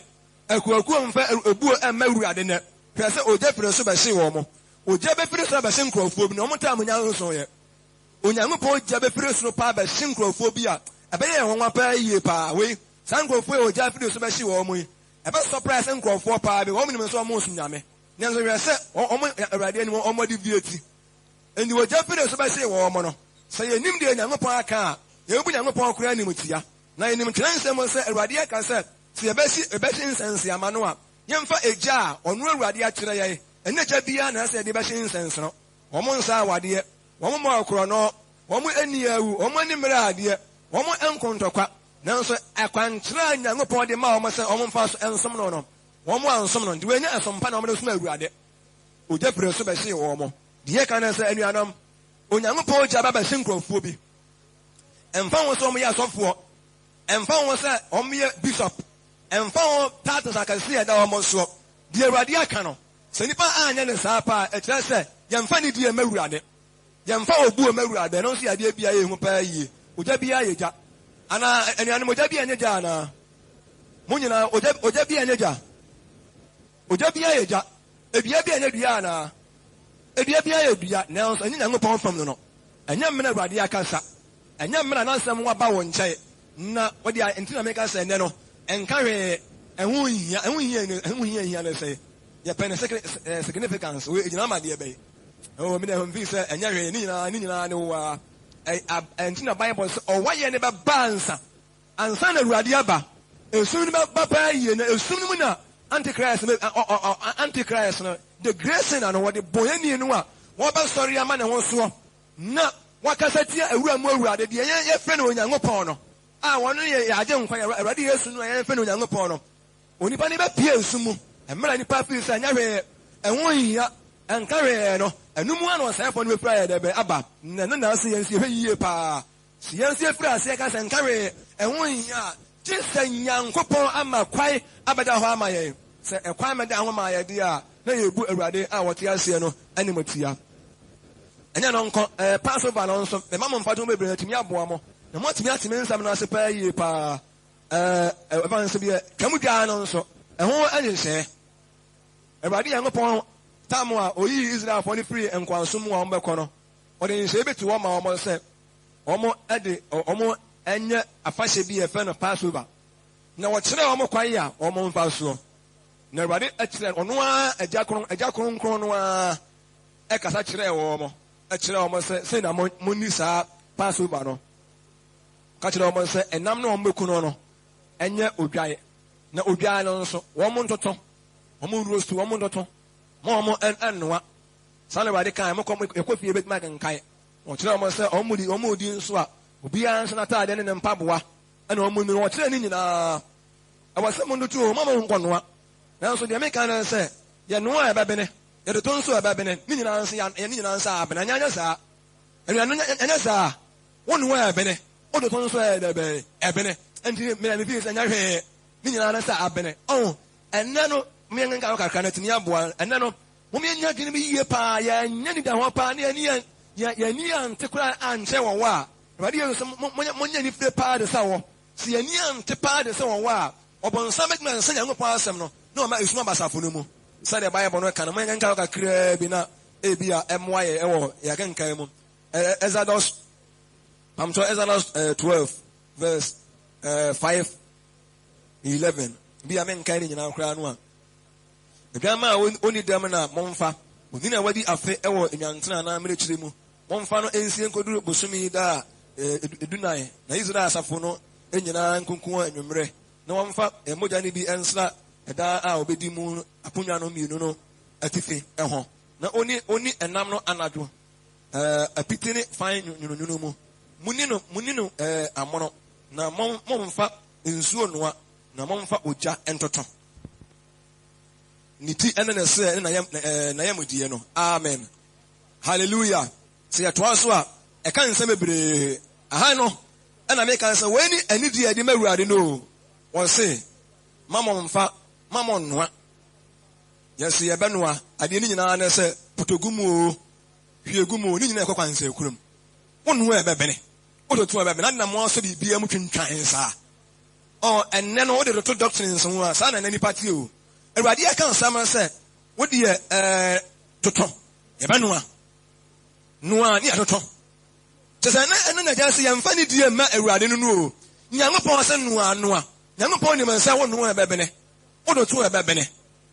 Akuakuo mfa obuo mma Awurade nnɛ. Hwɛ sɛ ogya firi soro bɛhye wɔn. Ogya bɛfiri soro abɛhye nkurɔfoɔ bi na wɔn taa mu nya nsoeɛ. Onyankopɔn gya bɛfiri soro paa bɛhye nkurɔfoɔ bi a ɛbɛyɛ yɛn nwanwa paa yie paa. Wei, saa nkurɔfoɔ yi a ogya firi soro bɛhye wɔn yi, ɛbɛ surprise nkurɔfoɔ paa bi. Wɔn nim sɛ wɔn resom Nyame. Nanso hwɛ sɛ wɔn Awurade anim wɔn adeviati. Enti ogya firi soro bɛhyee wɔn no. Sɛ yɛnim deɛ Onyankopɔn aka a, yɛbɛbu Nyankopɔn koraa animtia. Na yɛnim twerɛnsɛm mu sɛ Awurade aka sɛ, sɛ yɛbɛsi yɛbɛhye nsɛnseama no a, yɛmfa egya a ɔno Awurade akyerɛ yɛn. Ɛnyɛ gya biara na ɛsɛ sɛ yɛde bɛhye nsɛnsono. Wɔn nsa awadeɛ, wɔn mmɔɔ korɔno, wɔn ani awu, wɔn ani mmerɛ adeɛ, wɔn nko ntɔkwa. Nanso akwankyerɛ a Nyankopɔn de maa wɔn sɛ wɔmfa so nsom no no, wɔn ansom no. Nti wɔannya ɛsom pa na wɔde som Awurade. Ogya firi soro bɛhyee wɔn. Deɛ ɛka ne sɛ, anuanom, Onyankopɔn gya ba bɛhye nkurɔfoɔ bi. Ɛmfa ho sɛ wɔyɛ asɔfoɔ, ɛmfa ho sɛ wɔyɛ bishop, ɛmfa ho titles akɛseɛ a ɛda wɔn soɔ, deɛ Awurade aka no, sɛ nnipa anyɛ no saa paa a, ɛkyerɛ sɛ yɛmfa nidie mma Awurade. Yɛmfa obuo mma Awurade. Ɛno nso yɛ adeɛ bi a ɛyɛ hu paa yie. Ogya biara yɛ gya. Anaa, anuanom, ogya biara nyɛ gya anaa? Mo nyinaa, ogya, ogya biara nyɛ gya. Ogya biara yɛ gya. Dua biara nyɛ dua anaa? Dua biara yɛ dua, nanso ɛnyɛ Nyankopɔn fam no no. Ɛnyɛ mmerɛ Awurade akasa. Ɛnyɛ mmerɛ a n'asɛm aba wo nkyɛn. Na wɔde a, nti na meka sɛ ɛnnɛ no, ɛnka hwee, ɛho nhia. Ɛho nhia, ɛho hia hia ne sɛn? Yɛpɛ ne significance, wei egyina ma deɛ bɛn? Oh, me deɛ mfii sɛ ɛnyɛ hwee, ne nyinaa, ne nyinaa ne wo ara. Ɛ, a, ɛnti na Bible sɛ ɔwayɛ no bɛba ansa. Ansa na Awurade aba, esum no bɛba paa yie, na esum no mu na Antichrist no, ɔ, ɔ, ɔ, Antichrist no, the great sinner no, wɔde bɔneyɛni no a wɔbɛsɔre ama ne ho soɔ na wakasa tia Awura mu Awurade, deɛ yɛn yɛfrɛ no Onyankopɔn no, a ɔno ne yɛn Agyenkwa, yɛn Awurade Yesu no a yɛfrɛ no Onyankopɔn no. Onipa no bɛpue nsu mu, mmerɛ a nnipa firi sɛ ɛnyɛ hwee, ɛho nhia, ɛnka hwee no, ɛno mu ara na ɔsɛefoɔ no bɛfiri ayɛ dɛ bɛn aba, na ɛno na ɛsɛ yɛn nso yɛhwɛ yie paa. Sɛ yɛn nso yɛfiri aseɛ ka sɛ nka hwee, ɛho nhia a, gye sɛ Nyankopɔn ama kwan abɛda hɔ ama yɛn. Sɛ ɛkwan mmɛda ho maa yɛn deɛ a, na yɛrebu Awurade a ɔte aseɛ no animtia. Ɛnyɛ ɛno nko, ɛɛ, Passover no nso, mema mo mfatoho bebree na atumi aboa mo, na moatumi ate me nsɛm no ase paa yie paa. Ɛɛ, ɛfa nso deɛ, Twam dwa no nso, ɛho nhyehyɛɛ. Awurade Nyankopɔn tam a ɔyii Israelfoɔ no firii nkoasom mu a wɔbɛkɔ no, Ɔde nhyehyɛe bi to hɔ ma wɔn sɛ wɔde wɔnyɛ afahyɛ bi a yɛfrɛ no Passover, na wɔkyerɛɛ wɔn kwan a wɔmfa soɔ. Na Awurade kyerɛɛ ɔno ara Agya Kron, Agya Kronkron no ara kasa kyerɛɛ wɔn, kyerɛɛ wɔn sɛ sei na monni saa Passover no. Ɔka kyerɛɛ wɔn sɛ ɛnam no a wɔbɛku no no nyɛ odwan, na odwan no nso wɔn ntoto, wɔn nrostu, wɔn ntoto, ma wɔn nnoa. Saa na Awurade kae, Mokɔ, yɛkɔ fie bɛtumi akenkan. Ɔkyerɛɛ wɔn sɛ wɔn di, wɔn redi nso a, obiara nhyɛ n'ataadeɛ ne ne mpaboa, ɛna wɔn nni no. Ɔkyerɛɛ ne nyinaa. Ɛwɔ sɛ montoto o, mma mo nkɔnoa. Nanso deɛ meka ne sɛ, yɛnoa a ɛbɛbene, yɛtoto nso a ɛbɛbene, ne nyinaa nso, yɛ, ne nyinaa nso abene. Anyɛ, anyɛ saa? Anuanom, anyɛ saa? Wonoa a ɛbene, wototo nso a ɛyɛ dɛ bɛn? Ɛbene. Enti me na mefii sɛ nyɛ hwee, ne nyinaa ne sɛ abene. Ɔho, ɛnnɛ no, meɛnkenkan hɔ kakra na atumi aboa. Ɛnnɛ no, Mom yɛnnya adwene bi yie paa, yɛannya anidahɔ paa, ne yɛn ani yɛn ani ante koraa ankyerɛ wɔn wɔ a, Awurade Yesu sɛ monyɛ monyɛ anifire paa de sɛ wɔ. Sɛ yɛn ani ante paa de sɛ wɔn wɔ a, ɔbonsam bɛtumi asesa Nyankopɔn asɛm no na wama esum aba asafo no mu. Sɛdeɛ Bible no ka no, monyɛ nkenkan hɔ kakraa bi na ebia ɛmmoa yɛn wɔ yɛn akenkan mu. Exodus, pamkyɛw, Exodus 12 verse 5 11. Bi a menkan ne nyinaa koraa no a. Adwammaa a onni dɛm na momfa, onini a wadi afe wɔ nnwanten anaa mmirekyiri mu, momfa no nsie nkodu bosome yi da a edunan, na Israel asafo no nyinaa nkunkum anwummere, na wɔmfa mogya no bi nsra ɛda a obedi mu aponnwa no mmienu no atifi ho, na onni onni nam no anadwo apiti ne fan nwununwunu mu. Munni no munni no amono, na mommfa nsuo nnoa, na momfa ogya ntoto. Ne ti ne ne serɛ ne n'ayam, n'ayamudie no. Amen. Hallelujah. Sɛ yɛtoa so a, ɛka nsɛm bebree. Aha no, ɛna meka sɛ wei ne anidie a yɛde ma Awurade no o. Wɔse, ma mo mfa, ma mo nnoa. Yɛse yɛbɛnoa. Adeɛ no nyinaa ne sɛ, potɔ gu mu o, hwie gu mu o, ne nyinaa ɛkɔ kwansɛkurom. Wonoa a ɛbɛbene. Wototo a ɛbɛbene. Adɛn na moasɔ biribiara mu twintwan saa? Ɔ, ɛnnɛ no wode toto doctrines ho a, saa na ɛnnɛ nnipa te o. Awurade aka asɛm no sɛ, wo deɛ ɛɛ, totɔ, yɛbɛnoa. Noa ne yɛatotɔ. Kyerɛ sɛ ɛnɛ ɛno na ɛkyerɛ sɛ yɛmfa nidie mma Awurade no no o. Nyankopɔn sɛ noa noa. Nyankopɔn nim sɛ wo noa ɛbɛbene, wo toto ɛbɛbene.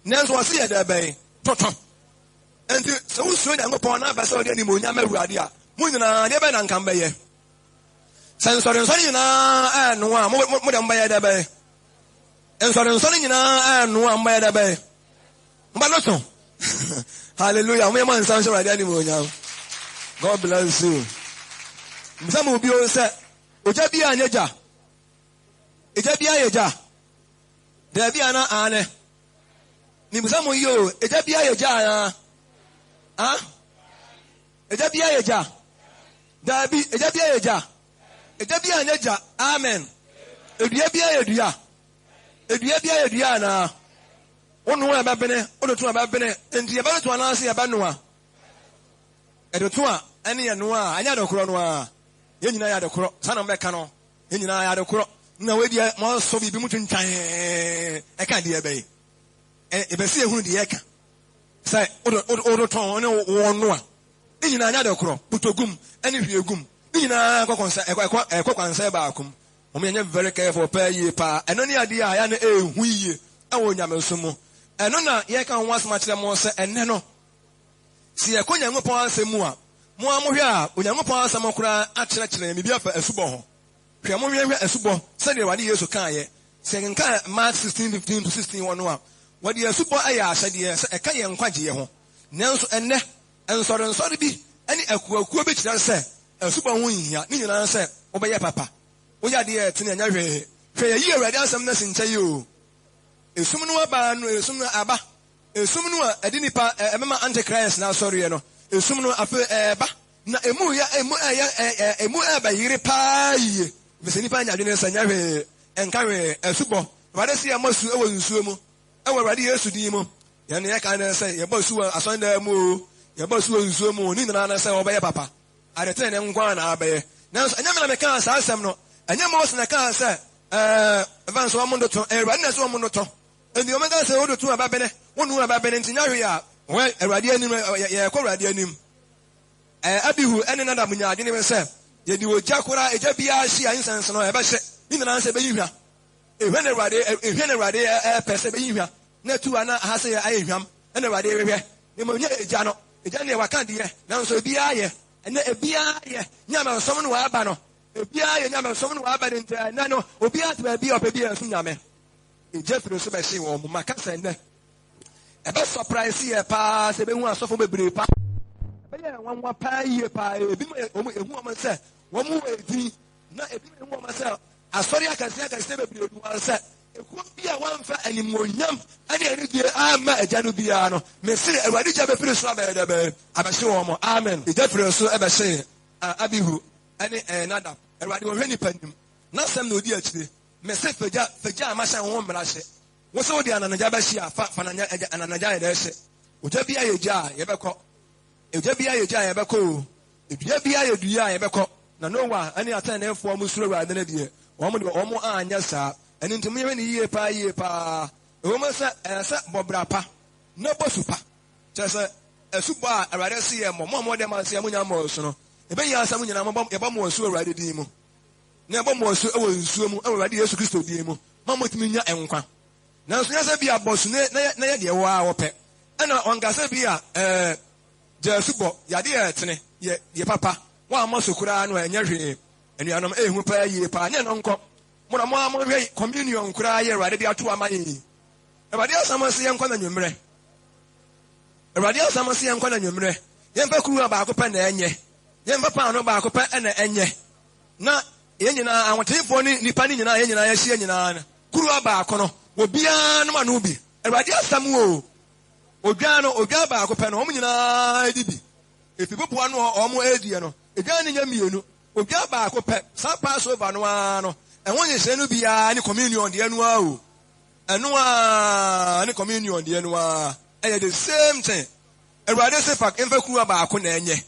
Nanso ɔse yɛ dɛ bɛn? Totɔ. Enti sɛ wosuro Nyankopɔn na apɛ sɛ ɔde animuonyam ma Awurade a, mo nyinaa deɛ bɛn na nka mobɛyɛ? Sɛ nsɔrensɔre nyinaa ɛɛnoa a, mo mo deɛ mobɛyɛ dɛ bɛn? Nsɔrensɔre nyinaa ɛɛnoa a, mobɛyɛ dɛ bɛn? Mobɛnoto. Hallelujah. Mo yɛ mo nsa nhyɛ Awurade animuonyam. God bless you. Mbisa mo bio sɛ, ogya bi anyɛ gya? Egya bi ayɛ gya? Daabi ana aane? Mibisa mo yi o, egya bi ayɛ gya anaa? Ah? Egya bi ayɛ gya? Daabi, egya bi ayɛ gya? Egya bi anyɛ gya. Amen. Edua bi ayɛ dua? Edua bi ayɛ dua anaa? Wonoa a ɛbɛbene, wototo a ɛbɛbene. Enti yɛbɛtoto anaasɛ yɛbɛnoa? Ɛtoto a ɛne yɛnoa a, ɛnyɛ ade korɔ no ara. Yɛn nyinaa yɛ ade korɔ. Saa na mobɛka no. Yɛn nyinaa yɛ ade korɔ. Na wei deɛ moasɔ biribi mu twintwan ɛka deɛ bɛn? Yɛpɛ sɛ yɛhunu deɛ ɛka. Sɛ wototɔn ne wonoa. Ne nyinaa nyɛ ade korɔ. Botɔ gum ne hwie gum. Ne nyinaa kɔ kɔnsɛ ɛkɔ ɛkɔ kwansɛ baako mu. Wɔn yɛnyɛ very careful paa yie paa. Ɛno ne adeɛ a yɛn ɛɛhu yie ɛwɔ nyamesom mu. Ɛno na yɛka ho asɛm akyerɛ mo sɛ ɛnnɛ no sɛ yɛkɔ Nyankopɔn asɛm mu a, mo ara mohwɛ a Onyankopɔn asɛm koraa akyerɛkyerɛ yɛn biribi afa asubɔ ho. Hwɛ, monhwɛ nhwɛ asubɔ sɛdeɛ Awurade Yesu kaeɛ. Sɛ yɛkenkan Mark 16:15 to 16 hɔ no a, wɔde asubɔ yɛ ahyɛdeɛ sɛ ɛka yɛn nkwagyeɛ ho. Nanso ɛnnɛ, nsɔrensɔre bi ne akuakuo bi kyerɛ sɛ asubɔ ho nhia, ne nyinaa ne sɛ wobɛyɛ papa. Woyɛ adeɛ a ɛtene a, ɛnyɛ hwee. Hwɛ, yɛayi Awurade asɛm no asi nkyɛn yi o. Esum no aba no, esum no aba. Esum no a ɛde nnipa ɛbɛma Antichrist no asɔreɛ no, esum no afei ɛreba. Na emu yɛ, emu ɛyɛ, ɛ, emu ɛrebɛyere paa yie. Efisɛ nnipa anya adwene sɛ ɛnyɛ hwee, ɛnka hwee, asubɔ. Awurade se yɛmmɔ asu wɔ nsuo mu, wɔ Awurade Yesu din mu. Yɛn deɛ yɛka ne sɛ yɛbɔ asu wɔ asɔredan mu o, yɛbɔ asu wɔ nsuo mu o, ne nyinaa ne sɛ wɔbɛyɛ papa. Ade tenenee nko ara na abɛyɛ. Nanso ɛnyɛ me na mekaa saa asɛm no. Ɛnyɛ Mose na ɛkaa sɛ, ɛɛ, ɛfa nso wɔn nnoto. Ɛyɛ Awurade na ɛsɛ wɔn nnoto. Enti wɔn ka sɛ wodoto a ɛbɛbene, wonu a ɛbɛbene, nti nyɛ hwee a, wɔ Awurade anim, yɛkɔ Awurade anim. Ɛɛ, Abihu ne Nadab nyaa adwene bi sɛ, yɛde ogya koraa, egya biara hye a incense no, ɛbɛhye. Ne nyinaa sɛ ɛbɛyi hwa. Ehwa na Awurade, ehwa na Awurade ɛpɛ sɛ ɛbɛyi hwa. Na atu a na aha sɛ ayɛ hwam, ɛna Awurade rehwɛ. Na mmom nyɛ egya no. Egya no deɛ waka deɛ, nanso ebiara yɛ. Ɛnɛ ebiara yɛ. Nyamesom no wɔaba no. Ebiara yɛ nyamesom no wɔaba no nti ɛnɛ no, obiara te baabi a ɔpɛ bi ɛsom Nyame. Egya firi nso bɛhyee wɔn mu. Maka sɛ nnɛ, ɛbɛ surprise yɛ paa sɛ ebehu asɔfo bebree paa. Ɛbɛyɛ nwanwa paa yie paa. Ebi mu wɔn ehu wɔn sɛ wɔn wɔ edin na ebi mu ehu wɔn sɛ asɔre akɛseɛ akɛseɛ bebree du wɔn sɛ ekuo bi a wɔamfa animuonyam ne anidie amma agya no biara no, mese Awurade gya bɛfiri soro abɛyɛ dɛ bɛn abɛhye wɔn. Amen. Egya firi soro ɛbɛhyee Abihu ne Nadab. Awurade ɔnhwɛ nipa nim. N'asɛm na odi akyire. Mese fa gya, fa gya a mahyɛ ho mmara hye. Wo se wode ananagya bɛhye a, fa, fa ananagya yɛ dɛ hye. Ogya biara yɛ gya a, yɛbɛkɔ. Ogya biara yɛ gya a, yɛbɛkɔ o. Dua biara yɛ dua a, yɛbɛkɔ. Na Noa ne ateneneefoɔ a wɔsuro Awurade no deɛ, wɔn deɛ, wɔn anyɛ saa. Ɛno nti monyɛ no yie paa yie paa. Ɛwom sɛ ɛsɛ sɛ bɔ bra pa na bɔ su pa, kyerɛ sɛ, asubɔ a Awurade se yɛmmɔ, mo a mowɔ dɛm ase a monnya mmɔɔ asu no, ɛbɛhia sɛ mo nyinaa mobɔ, yɛbɔ mo asu wɔ Awurade din mu. na yɛbɔ mo asu wɔ nsuo mu wɔ Awurade Yesu Kristo din mu ma motumi nya nkwa. Nanso nyɛ sɛ bi a bɔ asu na yɛ deɛ wo ara wopɛ. Ɛna ɔnka sɛ bi a ɛɛ gya asubɔ yɛ adeɛ a ɛtene, yɛ deɛ papa, woammɔ so koraa no a ɛnyɛ hwee. Anuanom, ɛyɛ hu paa yie paa. Nyɛ ɛno nko, mo na mo ara monhwɛ communion koraa yɛ Awurade de ato ama yɛn yi. Awurade asɛm se yɛnkɔ no anwummerɛ. Awurade asɛm se yɛnkɔ no anwummerɛ. Yɛmfa kuruwa baako pɛ na ɛnyɛ. Yɛmfa paanoo baako pɛ na ɛnyɛ. Na yɛn nyinaa, ahoteefoɔ ne nnipa no nyinaa, yɛn nyinaa yɛahyia nyinaa no, kuruwa baako no, obiara nom ano bi. Awurade asɛm o, odwan no, odwan baako pɛ no, wɔn nyinaa di bi. Efi boboa no a wɔn rediɛ no, odwan no nyɛ mmienu, odwan baako pɛ. Saa Passover no ara no, ɛho nhyehyɛe no biara ne communion deɛ no ara o. Ɛno ara ne communion deɛ no ara, ɛyɛ the same thing. Awurade se fa, mfa kuruwa baako na ɛnyɛ.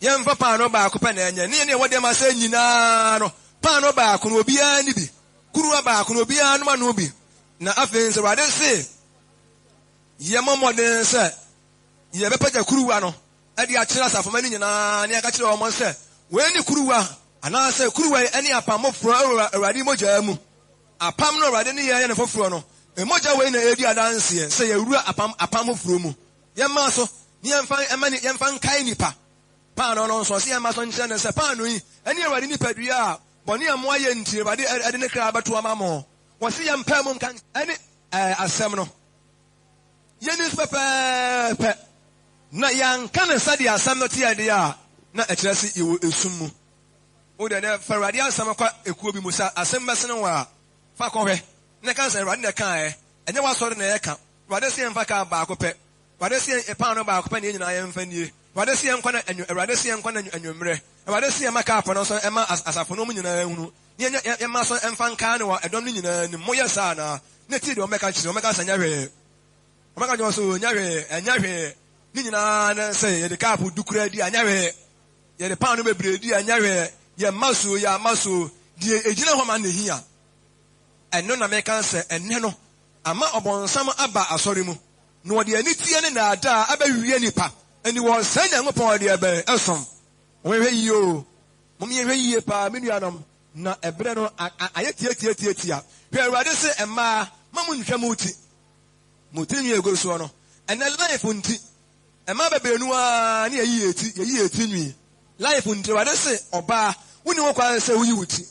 Yɛmfa paanoo baako pɛ na ɛnyɛ. Ne yɛn a yɛwɔ dɛm ase nyinaa no, paanoo baako no, obiara nni bi. Kuruwa baako no, obiara nnom ano bi. Na afei nso, Awurade se yɛmmɔ mmɔden sɛ yɛbɛpagya kuruwa no de akyerɛ asafomma no nyinaa na yɛaka kyerɛ wɔn sɛ, Wei ne kuruwa, anaasɛ kuruwa yi ne apam foforɔ wɔ Awurade mogya mu. Apam no a Awurade ne yɛn ayɛ no foforɔ no, mogya wei na ɛredi adanseɛ sɛ yɛawura apam apam foforɔ mu. Yɛmma so na yɛmfa mma ne yɛmfa nkae nnipa. Paanoo no nso, ɔse yɛmma so nkyerɛ no sɛ paanoo yi ne Awurade nipadua a bɔne a moayɛ nti Awurade de ne kra bɛto ama mo. Wɔse yɛmpae mu nka ne asɛm no. Yɛnni so pɛpɛɛpɛ, na yɛanka no sɛdeɛ asɛm no teɛ deɛ a, na ɛkyerɛ sɛ yɛwɔ esum mu. Wo deɛ, nɛ fa Awurade asɛm kɔ ekuo bi mu, sɛ asɛm bɛsene wo a, fa kɔhwɛ, na ka sɛ, Awurade na ɛkaeɛ, ɛnyɛ w'asɔre na ɛreka. Awurade se yɛmfa kaa baako pɛ. Awurade se yɛn paanoo baako pɛ na yɛn nyinaa yɛmfa nnie. Awurade se yɛnkɔ no anwu, Awurade se yɛnkɔ no anwummerɛ. Awurade se yɛmma kaa pɔ no nso mma asafo no mu nyinaa nhunu, na yɛnyɛ, yɛmma so mfa nkaa no wɔ ɛdɔm no nyinaa anim. Moyɛ saa anaa? Na tie deɛ wɔbɛka kyerɛ, wɔbɛka sɛ, Ɛnyɛ hwee. Wɔbɛka kyerɛ wɔn sɛ, Oh, ɛnyɛ hwee, ɛnyɛ hwee. Ne nyinaa ne sɛ yɛde kaapo du koraa di a, ɛnyɛ hwee. Yɛde paanoo bebree di a, ɛnyɛ hwee. Yɛmma so o, yɛamma so o, deɛ ɛgyina hɔ ma no na ɛhia. Ɛno na meka sɛ ɛnnɛ no, ama ɔbonsam aba asɔre mu, na ɔde aniteɛ ne nnaadaa abɛwia nnipa ani wɔ saa Nyankopɔn deɛ bɛn som. Monhwɛ yie o, mom yɛnhwɛ yie paa me nuanom, na ɛberɛ no ayɛ tiatiatiatia. Hwɛ Awurade se mmaa, mma mo ntwa mo ti, mo tiri nwi a ɛgu soɔ no, ɛnnɛ life nti, mmaa bebree no ara ne yɛyi yɛn ti, yɛyi yɛn tiri nwi, life nti, Awurade se ɔbaa, wonni ho kwan sɛ woyi wo ti.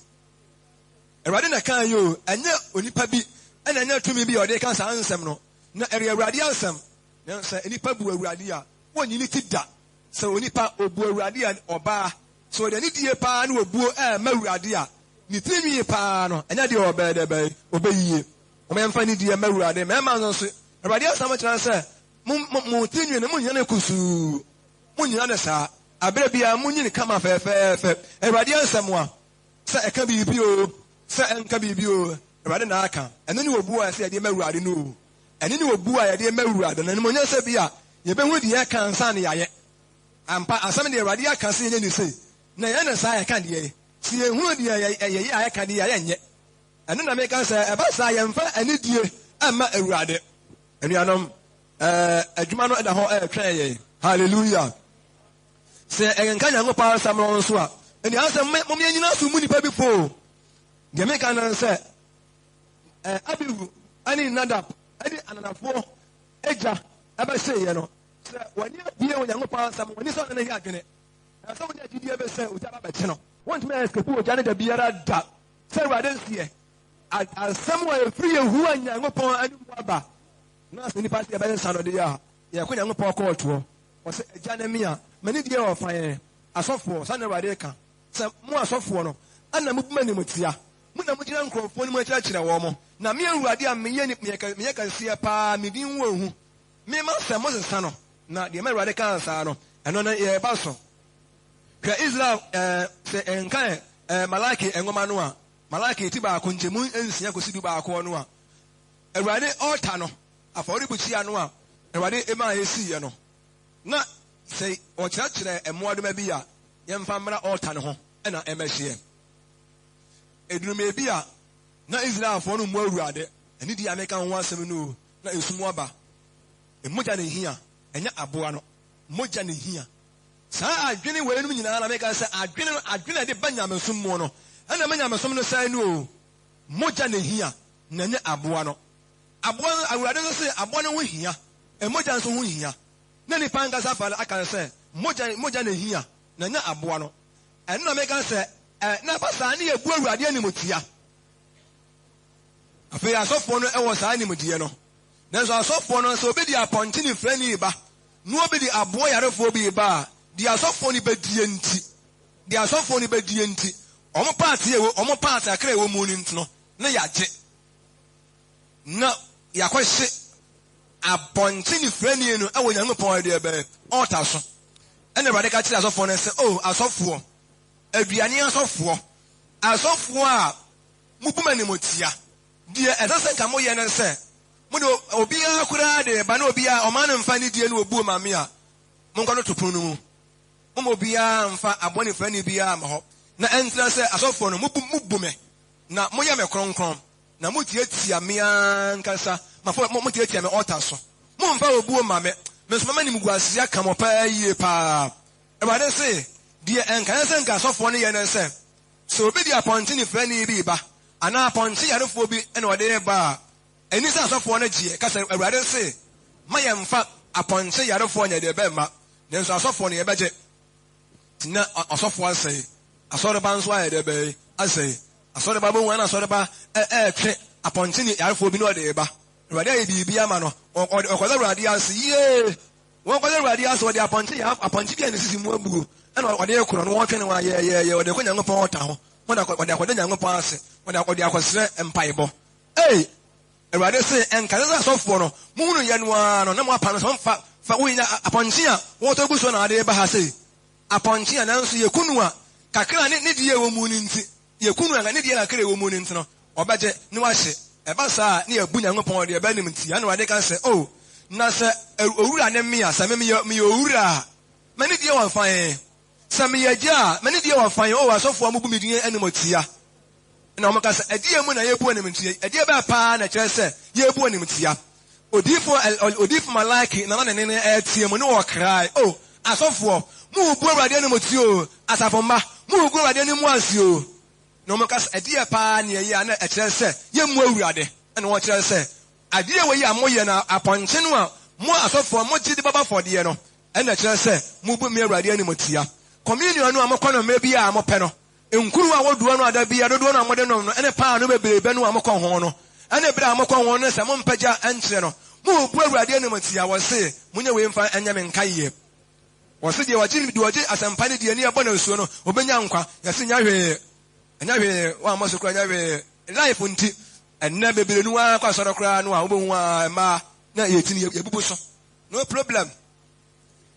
Awurade na ɛkaa yi o, ɛnyɛ onipa bi na ɛnyɛ tumi bi a ɔde reka saa nsɛm no, na ɛyɛ Awurade asɛm. Nanso sɛ nnipa bu Awurade a, wonnyi ne ti da. Sɛ onipa obu Awurade a, ɔbaa, sɛ ɔde anidie paa ne obuo rema Awurade a, ne tiri nwi paa no, ɛnyɛ deɛ ɔbɛyɛ dɛ bɛn, ɔbɛyie. Momma yɛmfa anidie mma Awurade. Mmarima no nso, Awurade asɛm kyerɛ sɛ, mo, mo, mo tiri nwi no, monnyina no kusuu. Monnyina no saa. Aberɛ biara, monyi no kama fɛfɛɛfɛ. Awurade asɛm a. Sɛ ɛka biribi oo, sɛ ɛnka biribi oo, Awurade na aka. Ɛno ne obuo a ɛsɛ yɛde ma Awurade no oo. Ɛno ne obuo a yɛde ma Awurade no. Animuonyam sɛ bi a yɛbɛhunu deɛ yɛka ansa na yɛayɛ. Ampa, asɛm deɛ Awurade aka sɛ yɛnyɛ no sei, na yɛyɛ no saa a, yɛka deɛ. Sɛ yɛnhunu deɛ yɛyɛ a yɛka deɛ a, yɛnyɛ. Ɛno na meka sɛ ɛba saa a, yɛmfa anidie mma Awurade. Anuanom, adwuma no da hɔ retwɛn yɛn. Hallelujah! Sɛ yɛkenkan Nyankopɔn Asɛm no nso a, ɛnni asɛm mom yɛnyina so mu nnipa bi fo o. Deɛ meka no sɛ, Abihu ne Nadab ne ananafoɔ agya ɛbɛhyeeɛ no, sɛ wɔne abie wɔ Nyankopɔn asɛm, wɔne sɛ ɔne no yɛ adwene, na sɛ wonya gyidie bɛ sɛ ogya ba bɛkye no. Wontumi escape ogya no da biara da. Sɛ Awurade nseɛ, asɛm a ɛfiri Yehowa Nyankopɔn anom aba, na sɛ nnipa sɛ yɛbɛsesa no deɛ a, yɛkɔ Nyankopɔn kɔɔtoɔ. Ɔse, Agya ne me a, m'ani deɛ ɔfa yɛn, asɔfoɔ, saa na Awurade reka, sɛ mo asɔfoɔ no, ana mobu m'animtia? Mo na mogyina nkurɔfoɔ no mu kyerɛkyerɛ wɔn, na me Awurade a meyɛ meyɛ kɛseɛ paa, me din wɔ hu, me m'asɛm mosesa no, na deɛ m'Awurade kaa saa no, ɛno no yɛreba so. Hwɛ Israel, ɛɛ, sɛ yɛnkan ɛɛ Malaki nwoma no a, Malaki ti baako nkyɛmu nsia kɔsi du baakoɔ no a, Awurade ɔɔta no, Afɔrebukyia no a Awurade maa yesiiɛ no, na sɛ wɔkyerɛkyerɛ mmoadoma bi a, yɛmfa mmra ɔɔta no ho na ɛmmɛhyeɛ. Ɛduru baabi a, na Israelfoɔ no mmu Awurade anidie a meka ho asɛm no o, na esum aba. Mogya na ɛhia, ɛnyɛ aboa no. Mogya na ɛhia. Saa adwene weinom nyinaa na meka sɛ adwene no, adwene a ɛde ba nyamesom mu no, ɛna ɛma nyamesom no sɛe no o. Mogya na ɛhia, na ɛnyɛ aboa no. Aboa no, Awurade nso se aboa no ho hia, mogya nso ho hia. Na nipa ankasa fa no aka no sɛ, mogya, mogya na ehia, na ɛnyɛ aboa no. Ɛno na meka sɛ, ɛ, na ɛba saa ne yɛbu Awurade animtia. Afei asɔfoɔ no wɔ saa nimdeɛ no. Nanso asɔfoɔ no, sɛ obi de apɔnkye nifirani reba, na obi de aboa yarefoɔ bi reba a, deɛ asɔfoɔ no bɛdie nti, deɛ asɔfoɔ no bɛdie nti, wɔn paate a ɛwɔ, wɔn paate akra a ɛwɔ mu no nti no, na yɛagye. Na yɛakɔhye abɔnten nifirani no wɔ Nyankopɔn deɛ bɛn ɔɔta so. Ɛna Awurade ka kyerɛɛ asɔfoɔ no sɛ, O asɔfoɔ, aduane asɔfoɔ, asɔfoɔ a mobu m'animotia, deɛ ɛsɛ sɛ nka moyɛ ne sɛ, mode obiara koraa de ba na obiara ɔma no mfa anidie ne obuo ma me a, monkɔ no to pono no mu. Momma obiara mmfa abɔnefrani biara mma hɔ, na ɛntra sɛ asɔfoɔ no, mobu mobu me, na moyɛ me kronkron, na motiatia me ankasa m'afɔ motiatia me ɔɔta so. Mommfa obuo mma me, me nso mɛma animguaseɛ aka mo paa yie paa. Awurade se, Deɛ ɛnkaeɛ sɛ nka asɔfoɔ no yɛ ne sɛ, sɛ obi de apɔnkye nifirani bi reba, anaa apɔnkye yarefoɔ bi na ɔde reba a, ɛnni sɛ asɔfoɔ no gyeɛ ka sɛ, 'Awurade se, mma yɛmmfa apɔnkye yarefoɔ nyɛ deɛ ɛbɛmma, nanso asɔfoɔ no yɛbɛgye. Nti na ɔsɔfoɔ asɛe, asɔreba nso ayɛ deɛ bɛn? Asɛe. Asɔreba bɛhu a na asɔreba retwe apɔnkye ne yarefoɔ bi na ɔde reba. Awurade ayɛ biribi ama no, ɔkɔda Awurade ase, yie! Wɔkɔda Awurade ase, ɔde apɔnkye yɛ apɔnkye bi a ne sisi mu abuo ɛna ɔde rekorɔ no, wɔretwe no ayɛɛyɛɛyɛ, ɔde rekɔ Nyankopɔn ɔta ho, ɔde akɔda Nyankopɔn ase, ɔde akɔsrɛ mpaebɔ. Ei! Awurade se, Ɛnka sɛ asɔfoɔ no, mohunu yɛ no ara no, na moapa no sɛ momfa, fa, wonya apɔnkye a wɔtɔ gu soɔ na ade reba ha sei. Apɔnkye a nanso yɛku no a, kakra a ne, ne deɛ ɛwɔ mu no nti, yɛku no a, ne deɛ kakra a ɛwɔ mu no nti no, ɔbɛgye na wahye. Ɛba saa a, na yɛabu Nyankopɔn deɛ ɛbɛ animtia. Ɛna Awurade ka sɛ, O, na sɛ owura ne me a, sɛ me meyɛ, meyɛ owura a, m'ani deɛ wɔ fa he? Sɛ meyɛ agya a, m'ani deɛ wɔ fa he? O asɔfoɔ a mobu me din animtia. Na wɔka sɛ, Ɛdeɛn mu na yɛrebu animtia yi? Ɛdeɛn bɛn paa na ɛkyerɛ sɛ yɛrebu animtia? Odiyifoɔ El, odiyifoɔ Malaki na na ne nne no reteɛ mu, ne ɔkrae, O, asɔfoɔ, morebu Awurade animtia o, asafo mma, moregu Awurade anim ase o. Na wɔka sɛ, Ɛdeɛn paa na yɛyɛ a na ɛkyerɛ sɛ yɛmmu Awurade? Ɛna wɔkyerɛ sɛ, Adeɛ wei a moyɛ no, apɔnkye no a mo asɔfoɔ mogye de bɛbɔ afɔdeɛ no, ɛna ɛkyerɛ sɛ mobu me Awurade animtia. Communion no a mokɔ no mmerɛ biara a mopɛ no, Nkuruwa ahodoɔ no a da biara dodoɔ no a mode nom no ne paanoo bebrebe no a mokɔ ho no, ne berɛ a mokɔ ho no sɛ mompagya nkyerɛ no, morebu Awurade animtia. Wɔse, Monyɛ wei mfa nyɛ me nkaeɛ. Wɔse, Deɛ ɔgye, deɛ ɔgye asɛmpa no die ne yɛbɔ no asuo no, ɔbɛnya nkwa. Yɛse, Nyɛ hwee, ɛnyɛ hwee, woammɔ so koraa nyɛ hwee. Life nti, ɛnnɛ bebree no ara kɔ asɔre koraa no a, wobɛhu ara mmaa na yɛti no yɛbubu so. No problem.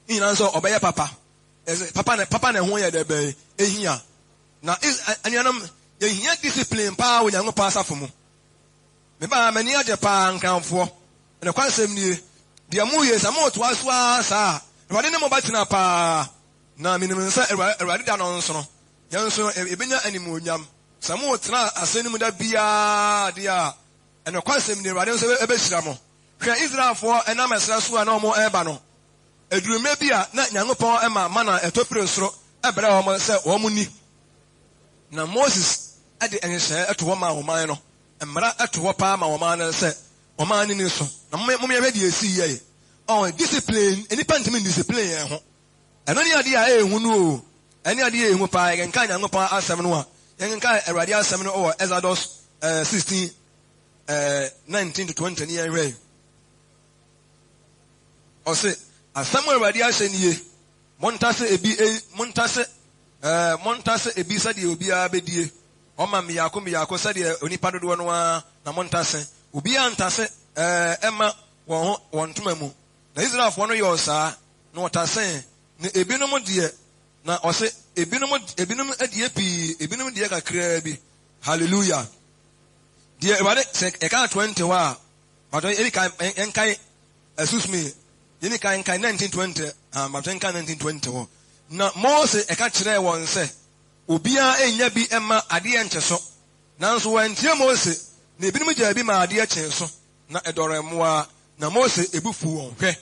Ne nyinaa nso ɔbɛyɛ papa. Ɛsɛ papa na papa na ɛho yɛ dɛ bɛn ehia. Na is anuanom yɛhia discipline paa wɔ Nyankopɔn asafo mu. Me baa m'ani agye paa Nkranfoɔ. Nokwasɛm nie, deɛ moyɛ sɛ motoa so ara saa a, Awurade ne mo bɛtena paa. Na menim sɛ Awurade da no nso no, yɛn nso yɛbɛnya animuonyam. Sɛ motena asɛm no mu da biara deɛ a, nokwasɛm nie, Awurade nso bɛhyira mo. Hwɛ Israelfoɔ ɛnam ɛserɛ so a na wɔreba no. Ɛduru mmerɛ bi a na Nyankopɔn ma mana ɛtɔ firi soro brɛ wɔn sɛ wɔn nni. Na Moses de nhyehyɛeɛ to hɔ maa ɔman no, mmara to hɔ paa ma ɔman no sɛ ɔman no nni so. Na mom yɛhwɛ deɛ ɛsii yɛe. Ɔn, discipline, nnipa ntumi ndiscipline yɛn ho. Ɛno ne adeɛ a ɛyɛ hu no o. Ɛne adeɛ a ɛyɛ hu paa. Yɛkenkan Nyankopɔn asɛm no a, yɛnkenkan Awurade asɛm no wɔ Exodus 16, 19 to 20 ne yɛnhwɛ. Ɔse, Asɛm a Awurade ahyɛ nie, Montase ebi ei, montase eh, montase ebi sɛdeɛ obiara bɛdie. Ɔma mmiako mmiako sɛdeɛ onipa dodoɔ no ara na montase. Obiara ntase eh, mma wɔn ho wɔn ntoma mu. Na Israelfoɔ no yɔɔ saa, na wɔtasee, na ebinom deɛ, na ɔse, ebinom, ebinom deɛ pii, ebinom deɛ kakraa bi. Hallelujah. Deɛ Awurade, sɛ yɛka 20 hɔ a, Mpatsɔ yɛdi kan yɛnkae excuse me yɛdi kan nkae 1920 ah mpatsɔ yɛnkae 1920 hɔ. Na Mose ɛka kyerɛɛ wɔn sɛ obiara nnya bi mma adeɛ nkye so. Nanso wɔantie Mose, na ebinom gyaa bi maa adeɛ kyee so, na ɛdɔree mmoaa, na Mose bo fuu wɔn. Hwɛ,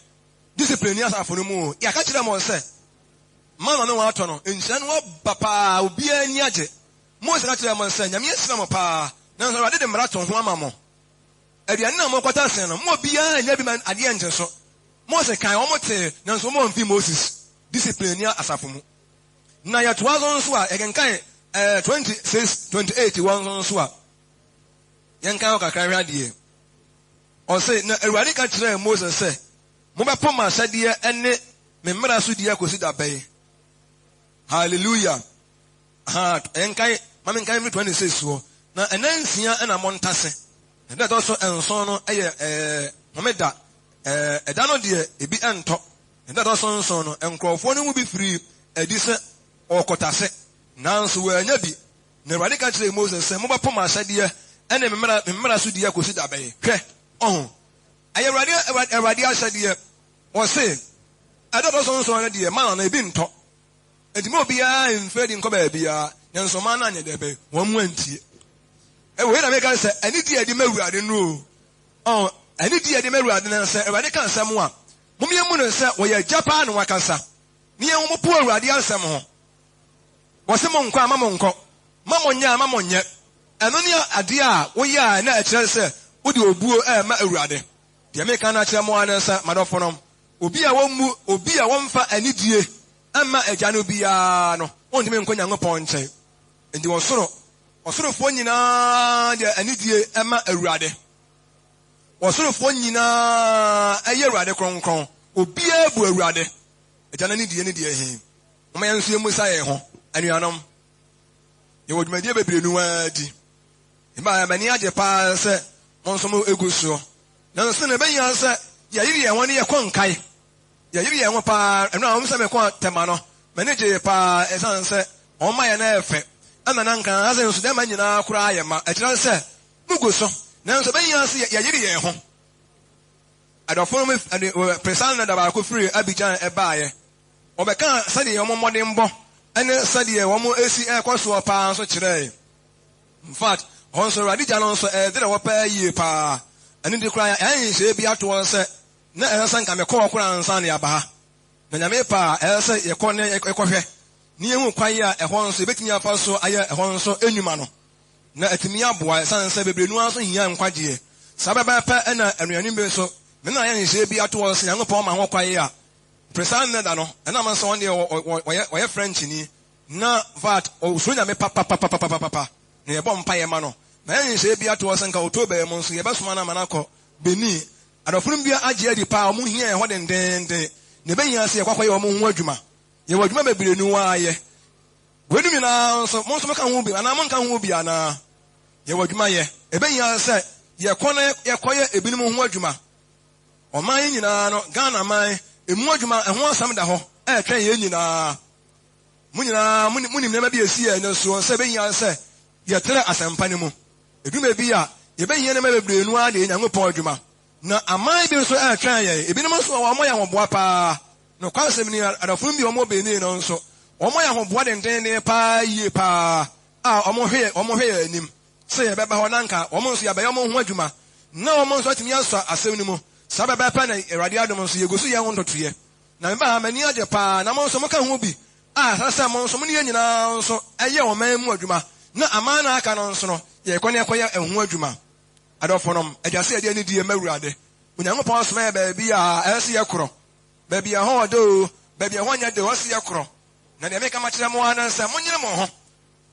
discipline nni asafo no mu o. Yɛaka kyerɛ mo sɛ mana no wɔatɔ no, nhyira no aba paa, obiara ani agye. Mose ka kyerɛɛ mo sɛ Nyame ahyira mo paa, nanso Awurade de mmara to ho ama mo. Aduane no a morekɔtɔ asen no, mo obiara annya bi ma adeɛ nnkye so. Mose kae, wɔn tee, nanso wɔn amfi Moses discipline nni asafo mu. Na yɛtoa so nso a, yɛkenkan eh, 26, 28 wɔ nso nso a, yɛnkan hɔ kakra nhwɛ adeɛ. Ɔse, na Awurade ka kyerɛɛ Mose sɛ, mobɛpo m'ahyɛdeɛ ne me mmara so die akɔsi da bɛn? Hallelujah. Ahaa, yɛnkae, ma menkae mfiri 26 soɔ. Na ɛna nsia na montase. Na da ɛtɔ so nson no yɛ ɛɛ homeda. Ɛɛ ɛda no deɛ, ebi ntɔ. Na da ɛtɔ so nson no, nkurɔfoɔ no mu bi firii adi sɛ wɔrekɔtase, nanso wɔannya bi. Na Awurade ka kyerɛɛ Mose sɛ, Mobɛpo m'ahyɛdeɛ ne me mmara, me mmara so die akɔsi da bɛn? Hwɛ, ɔho, ɛyɛ Awurade, Awurade ahyɛdeɛ. Ɔse, ɛda ɛtɔ so nson no deɛ, mana no, ebi ntɔ. Enti mma obiara mmfiri adi nnkɔ baabiara. Nanso ɔman no anyɛ dɛ bɛn? Wɔn antie. Wei na meka sɛ, anidie a yɛde ma Awurade no o. Ɔn, anidie a yɛde ma Awurade no, sɛ Awurade ka asɛm a, mom yɛmmu no sɛ ɔyɛ agya paa na wakasa. Ne yɛn ho po Awurade asɛm ho. Wɔse monkɔ a, ma monkɔ. Ma monyɛ a, ma monyɛ. Ɛno ne adeɛ a woyɛ a na ɛkyerɛ sɛ wode obuo rema Awurade. Deɛ meka no akyerɛ mo ara ne sɛ, m'adɔfonom, obi a wɔmmu, obi a wɔmfa anidie mma Agya no biara no, ɔntumi nkɔ Nyankopɔn nkyɛn. Enti ɔsoro, ɔsorofoɔ nyinaa de anidie ma Awurade. Ɔsorofoɔ nyinaa yɛ Awurade kronkron. Obiara bu Awurade. Agya no anidie ne deɛ he? Momma yɛn nso yɛmmisa yɛn ho, anuanom. Yɛwɔ dwumadie bebree no ara di. Ɛma m'ani agye paa sɛ mo nso mo gu soɔ. Nanso na ɛbɛhia sɛ yɛyere yɛn ho ne yɛkɔ nkae. Yɛyere yɛn ho paa. Ɛno a wɔn sɛ mekɔ Tema no, m'ani gyee paa ɛsiane sɛ wɔn mayɛ no yɛ fɛ. Ɛna na nka ha sɛ nso dɛma nyinaa koraa yɛ ma. Ɛkyerɛ sɛ mugu so. Nanso ɛbɛhia sɛ yɛyere yɛn ho. Adɔfo no Priscilla ne da baako firi Abidjan baeɛ. Wɔbɛkaa sɛdeɛ wɔn mmɔdenbɔ ne sɛdeɛ wɔn si rekɔ soɔ paa nso kyerɛɛ. Infact, hɔ nso Awurade gya no nso ɛɛderɛ hɔ paa yie paa. Ɛno nti koraa yɛayɛ nhyehyɛeɛ bi ato hɔ sɛ na ɛsɛ sɛ nka mekɔ hɔ koraa ansa na yɛaba ha. Na Nyame pɛ a, ɛsɛ sɛ yɛkɔ na yɛkɔhwɛ na yɛhu kwan a ɛhɔ nso yɛbɛtumi afa so ayɛ ɛhɔ nso nnwuma no. Na atumi aboa ɛsiane sɛ bebree no ara nso hia nkwagyeɛ. Saa pɛpɛɛpɛ na anuanom bi nso, me na yɛayɛ nhyehyɛeɛ bi ato hɔ sɛ Nyankopɔn ma ho kwan a, Pere saa nnɛ da no, ɛnam sɛ ɔno deɛ ɔyɛ Frenchni na vat ɔsuro Nyame papapapapapa na yɛbɔ mpaeɛ ma no. Na yɛayɛ nhyehyɛeɛ bi ato hɔ sɛ nka October yi mu nso yɛbɛsoma no ama no akɔ Benin. Adɔfo no bi agye adi paa, wɔn hia yɛn hɔ dendeenden na ɛbɛhia sɛ yɛkɔ akɔyɛ wɔn ho adwuma. Yɛwɔ adwuma bebree no ara yɛ. Weinom nyinaa nso, mo nso moka ho bi anaa monka ho bi anaa? Yɛwɔ adwuma yɛ. Ɛbɛhia sɛ yɛkɔ na yɛkɔyɛ ebinom ho adwuma. Ɔman yi nyinaa no, Ghana man, emu adwuma, ɛho asɛm da hɔ ɛretwɛn yɛn nyinaa. Mo nyinaa monim nneɛma bi a esi yɛn ani soɔ sɛ ɛbɛhia sɛ yɛtrɛ asɛmpa no mu. Ɛduru baabi a, yɛbɛhia nneɛma bebree no ara de ayɛ Nyankopɔn adwuma. Na aman bi nso ɛretwɛn yɛn. Ebinom nso wɔ hɔ a, wɔyɛ ahoboa paa. Nokwasɛm ni, adɔfo bi a wɔwɔ Benin no nso, wɔyɛ ahoboa dendeenden paa yie paa a wɔhwɛ yɛn anim. Sɛ yɛbɛba hɔ na anka wɔn nso yɛabɛyɛ wɔn ho adwuma na wɔn nso atumi asɔ asɛm no mu. Saa pɛpɛɛpɛ na Awurade adom nso yɛgu so yɛ ho ntotoeɛ. Na mebaa ha m'ani agye paa na mo nso moka ho bi a ɛsɛ sɛ mo nso mo ne yɛn nyinaa nso yɛ ɔman mu adwuma na aman no a aka no nso no yɛkɔ na yɛkɔyɛ ɛho adwuma. Adɔfonom, ɛtwa sɛ yɛde anidie ma Awurade. Onyankopɔn asoma yɛn baabi a ɛsɛ sɛ yɛkorɔ. Baabi a ɛhɔ ɔdɛ oo, baabi a ɛhɔ nyɛ dɛ oo, ɛsɛ sɛ yɛkorɔ. Na deɛ meka makyerɛ mo ara ne sɛ monyere mo ho.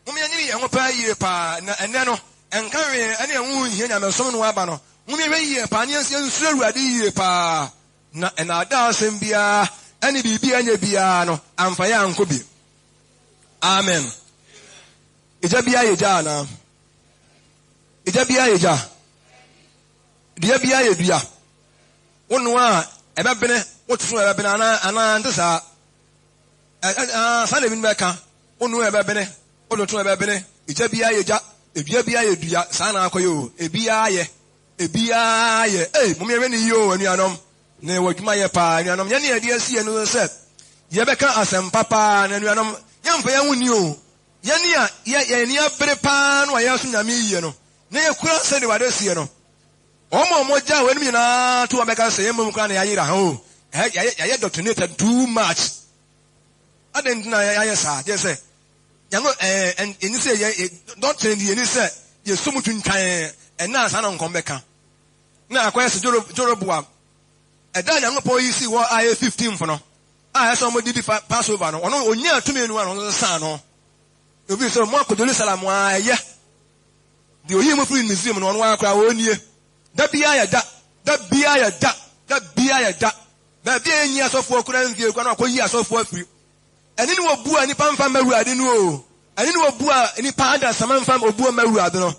Mom yɛnyini yɛn ho paa yie paa, na ɛnnɛ no, ɛnka hwee ɛne ɛho nhia nyamesom no aba no, mom yɛnhwɛ yie paa na yɛnsuro Awurade yie paa, na nnaadaa asɛm biara ɛne biribi a ɛnyɛ biara no amfa yɛn ankɔ bi. Amen. Egya biara yɛ gya anaa? Egya biara yɛ gya. Dua biara yɛ dua. Wonoa a ɛbɛbene, wototo a ɛbɛbene anaa anaa nte saa? Ɛ, saa na ebinom bɛka. Wo noa ɛbɛbene, wo toto ɛbɛbene, egya biara yɛ gya, edua biara yɛ dua, saa na akɔyɛ o, ebiara yɛ, ebiara yɛ. Ei, mom yɛnhwɛ no yie o, anuanom. Na yɛwɔ adwuma yɛ paa, anuanom. Yɛn ne yɛde asi yɛn no sɛ yɛbɛka asɛmpa paa, na anuanom, yɛmfa yɛn ho nni o. Yɛn a yɛ, yɛn ani abere paa no a yɛresom Nyame yie no, na yɛkura sɛdeɛ Awurade seɛ no. Wɔn a wɔgyaa wɔn anim nyinaa to wɔn bɛka sɛ yɛn mmom koraa na yɛayera ho, yɛayɛ, yɛayɛ doctrinated too much. Adɛn nti na yɛayɛ saa? Kyerɛ sɛ, yɛn ɛɛ ɛni sɛ yɛ doctrine deɛ ɛni sɛ yɛsɔ mu twintwan ɛnna a saa na nkɔm bɛka. Na akɔyɛ sɛ Jeroboam, ɛda a Nyankopɔn yi sii hɔ a ɛyɛ 15th no, a ɛsɛ wɔn de di Passover no, ɔno onyaa tumi no a na ɔno nso saa no. Obi sɛ, mo akɔ Jerusalem a ɛyɛ. Deɛ ɔyii mo firii Misraim no, ɔno ara koraa ɔnnie. Da biara yɛ da, da biara yɛ da, da biara yɛ da. Baabi a yɛnyi asɔfoɔ koraa mfie koraa na wakɔyi asɔfoɔ afiri. Ɛno ne obuo a nnipa mfa mma Awurade no o. Ɛno ne obuo a nnipa adasamma mfa obuo mma Awurade no.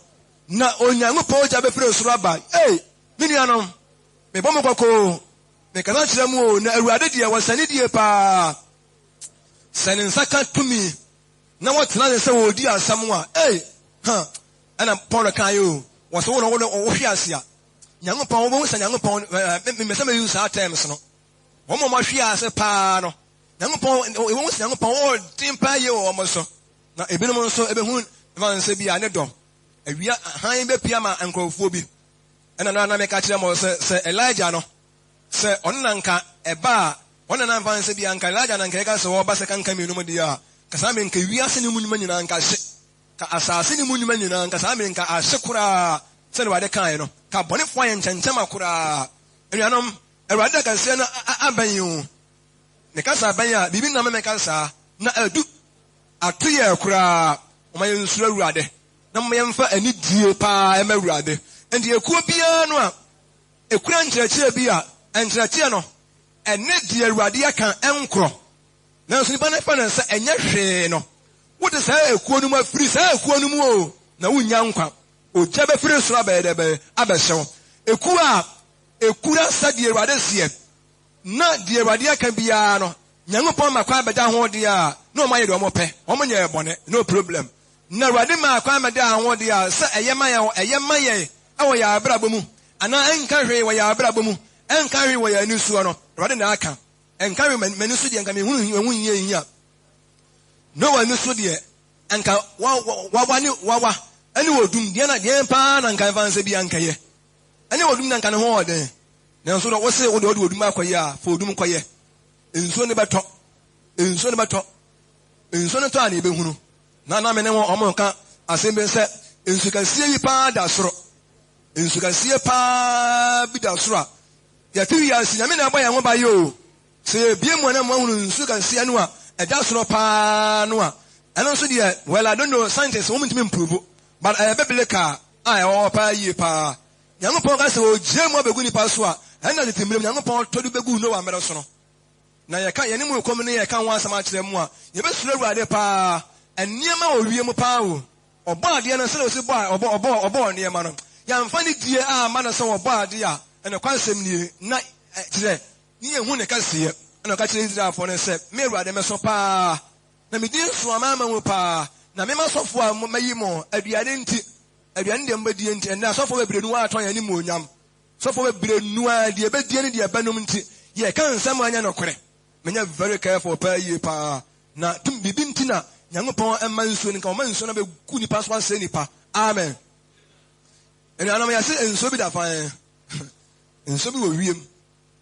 Na Onyankopɔn ogya bɛfiri soro aba. Ei, me nuanom, mebɔ mo kɔkɔ o, mekasa kyerɛ mo o, na Awurade deɛ, wɔsɛ ne die paa. Sɛ ne nsa ka tumi na wɔtena ase sɛ wɔredi asɛm a, ei, huh, ɛna Paul kaeɛ o, wɔsɛ wo na wo wohwe ase a, Nyankopɔn, wobɛhu sɛ Nyankopɔn, mepɛ sɛ me use saa terms no, wɔn a wɔahwe ase paa no, Nyankopɔn, wɔhu sɛ Nyankopɔn wɔ den paa yie wɔ wɔn so. Na ebinom nso ɛbɛhu ɛfa nsɛ bi a ne dɔ. Awia hann bɛpue ama nkurɔfoɔ bi. Ɛna na na meka kyerɛ mo sɛ, sɛ Elijah no, sɛ ɔno na nka ɛba a, ɔno na na mfa nsɛ bi a nka Elijah na nka yɛka sɛ ɔreba sɛ kanka mmienu mu deɛ a, nka saa mmerɛ nka wiase ne mu nnwuma nyinaa nka hye. Ka asase ne mu nnwuma nyinaa nka saa mmerɛ nka ahye koraa sɛdeɛ Awurade kaeɛ no. Ka abɔnefoɔ ayɛ nkyɛnkyɛma koraa. Anuanom, Awurade da kɛseɛ no abɛn o. Meka sɛ abɛn a, biribi nna me meka saa. Na adu. Ato yɛn koraa. Momma yɛnsuro Awurade, na momma yɛmfa anidie paa mma Awurade. Enti ekuo biara no a ɛkura nkyerɛkyerɛ bi a, nkyerɛkyerɛ no, ɛne deɛ Awurade aka nkorɔ, nanso nnipa no fa no sɛ ɛnyɛ hwee no, wote saa ekuo no mu a, firi saa ekuo no mu o, na wonnya nkwa. Ogya bɛfiri soro abɛyɛ dɛ bɛn? Abɛhye wo. Ekuo a ɛkura sɛdeɛ Awurade seɛ, na deɛ Awurade aka biara no, Nyankopɔn ma kwan bɛda ho deɛ a, na wɔn ayɛ deɛ wɔn pɛ, wɔn nyɛɛ bɔne, no problem. Na Awurade maa kwan bɛdaa ho deɛ a, sɛ ɛyɛ ma yɛn, ɛyɛ ma yɛn wɔ yɛn abrabɔ mu, anaa ɛnka hwee wɔ yɛn abrabɔ mu, ɛnka hwee wɔ yɛn ani soɔ no, Awurade na aka. Ɛnka hwee m'ani so deɛ, nka menhunu ɛho hia hia. Noa ani so deɛ, anka wawa ne wawa ɛne odum deɛ na deɛn paa na nka ɛmfa nsɛ bi anka yɛ. Ɛne odum na nka ne ho ɔden. Nanso dɔ wose wode wode odum akɔyɛ a, fa odum kɔyɛ. Nsuo no bɛtɔ. Nsuo no bɛtɔ. Nsuo no tɔ a na yɛbɛhunu. Na na me ne wɔn reka asɛm bi sɛ nsu kɛseɛ yi paa da soro. Nsu kɛseɛ paa bi da soro a yɛte wiase Nyame na ɛbɔ yɛn ho ban o. Sɛ yɛbie mu a na moahunu nsu kɛseɛ no a ɛda soro paa no a, ɛno nso deɛ well I don't know scientists wɔn ntumi mprove but ɛyɛ biblical a ɛwɔ hɔ paa yie paa. Nyankopɔn ka sɛ ɔgyina mu abɛgu nipa so a, ɛnna tete mmerɛ mu Nyankopɔn tɔ de bɛguu Noa mmerɛ so no. Na yɛka yɛne mo rekɔ mu ne yɛka ho asɛm akyerɛ mo a, yɛbɛsuro Awurade paa. Nneɛma wɔ wiem paa o. Ɔbɔɔ adeɛ no sɛdeɛ ɔsi bɔɔ ɔbɔ ɔbɔɔ ɔbɔɔ nneɛma no. Yɛamfa ne die amma no sɛ ɔbɔɔ adeɛ a, nokwasɛm nie, na kyerɛ ne yɛnhu ne kɛseyɛ. Ɛnna ɔka kyerɛɛ Israelfoɔ no sɛ, Me Awurade meso paa, na me din so amanaman mu paa, na me m'asɔfoɔ a mayi mo, aduane nti, Aduane deɛ mobɛdie nti, ɛnnɛ asɔfoɔ bebree nu ara tɔn yɛn animuonyam. Sɔfoɔ bebree nu ara deɛ ɛbɛdie ne deɛ ɛbɛnom nti, yɛka nsɛm a ɛnyɛ nokorɛ. Menyɛ very careful paa yie paa. Na tum biribi nti na Nyankopɔn mma nsuo no, nka ɔma nsuo no abɛgu nipa so asɛe nipa. Amen. Anuanom, yɛse nsuo bi da fann. Nsuo bi wɔ wiem.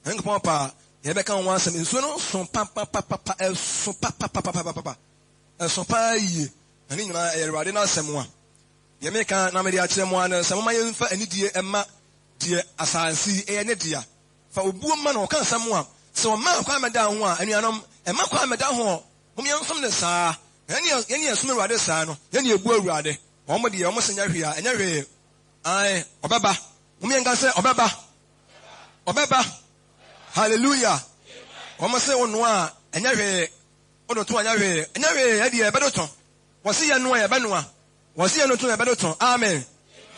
Nyankopɔn paa, yɛbɛka ho asɛm. Nsuo no so papapapapa, ɛso papapapapapa. Ɛso paa yie. Na ne nyinaa ɛyɛ Awurade n'asɛm a. Deɛ meka na mede akyerɛ mo ara ne sɛ, momma yɛmfa anidie mma deɛ asase yi yɛ ne dea. Fa obuo ma no, ɔka asɛm a, sɛ ɔma kwan bɛda ho a, anuanom, mma kwan mmɛda ho. Mom yɛnsom no saa. Na yɛn a yɛsom Awurade saa no, yɛn na yɛbu Awurade. Wɔn deɛ, wɔn se nyɛ hwee a, ɛnyɛ hwee. Ae, ɔbɛba. Mom yɛnka sɛ, ɔbɛba. Ɔbɛba. Hallelujah. Wɔn se wonoa a, ɛnyɛ hwee. Wodoto a, ɛnyɛ hwee. Ɛnyɛ hwee, ɛdeɛ ɛbɛdotɔ. Wɔse yɛnoa a, yɛbɛnoa. Wɔse yɛnoto a, yɛbɛnoto. Amen.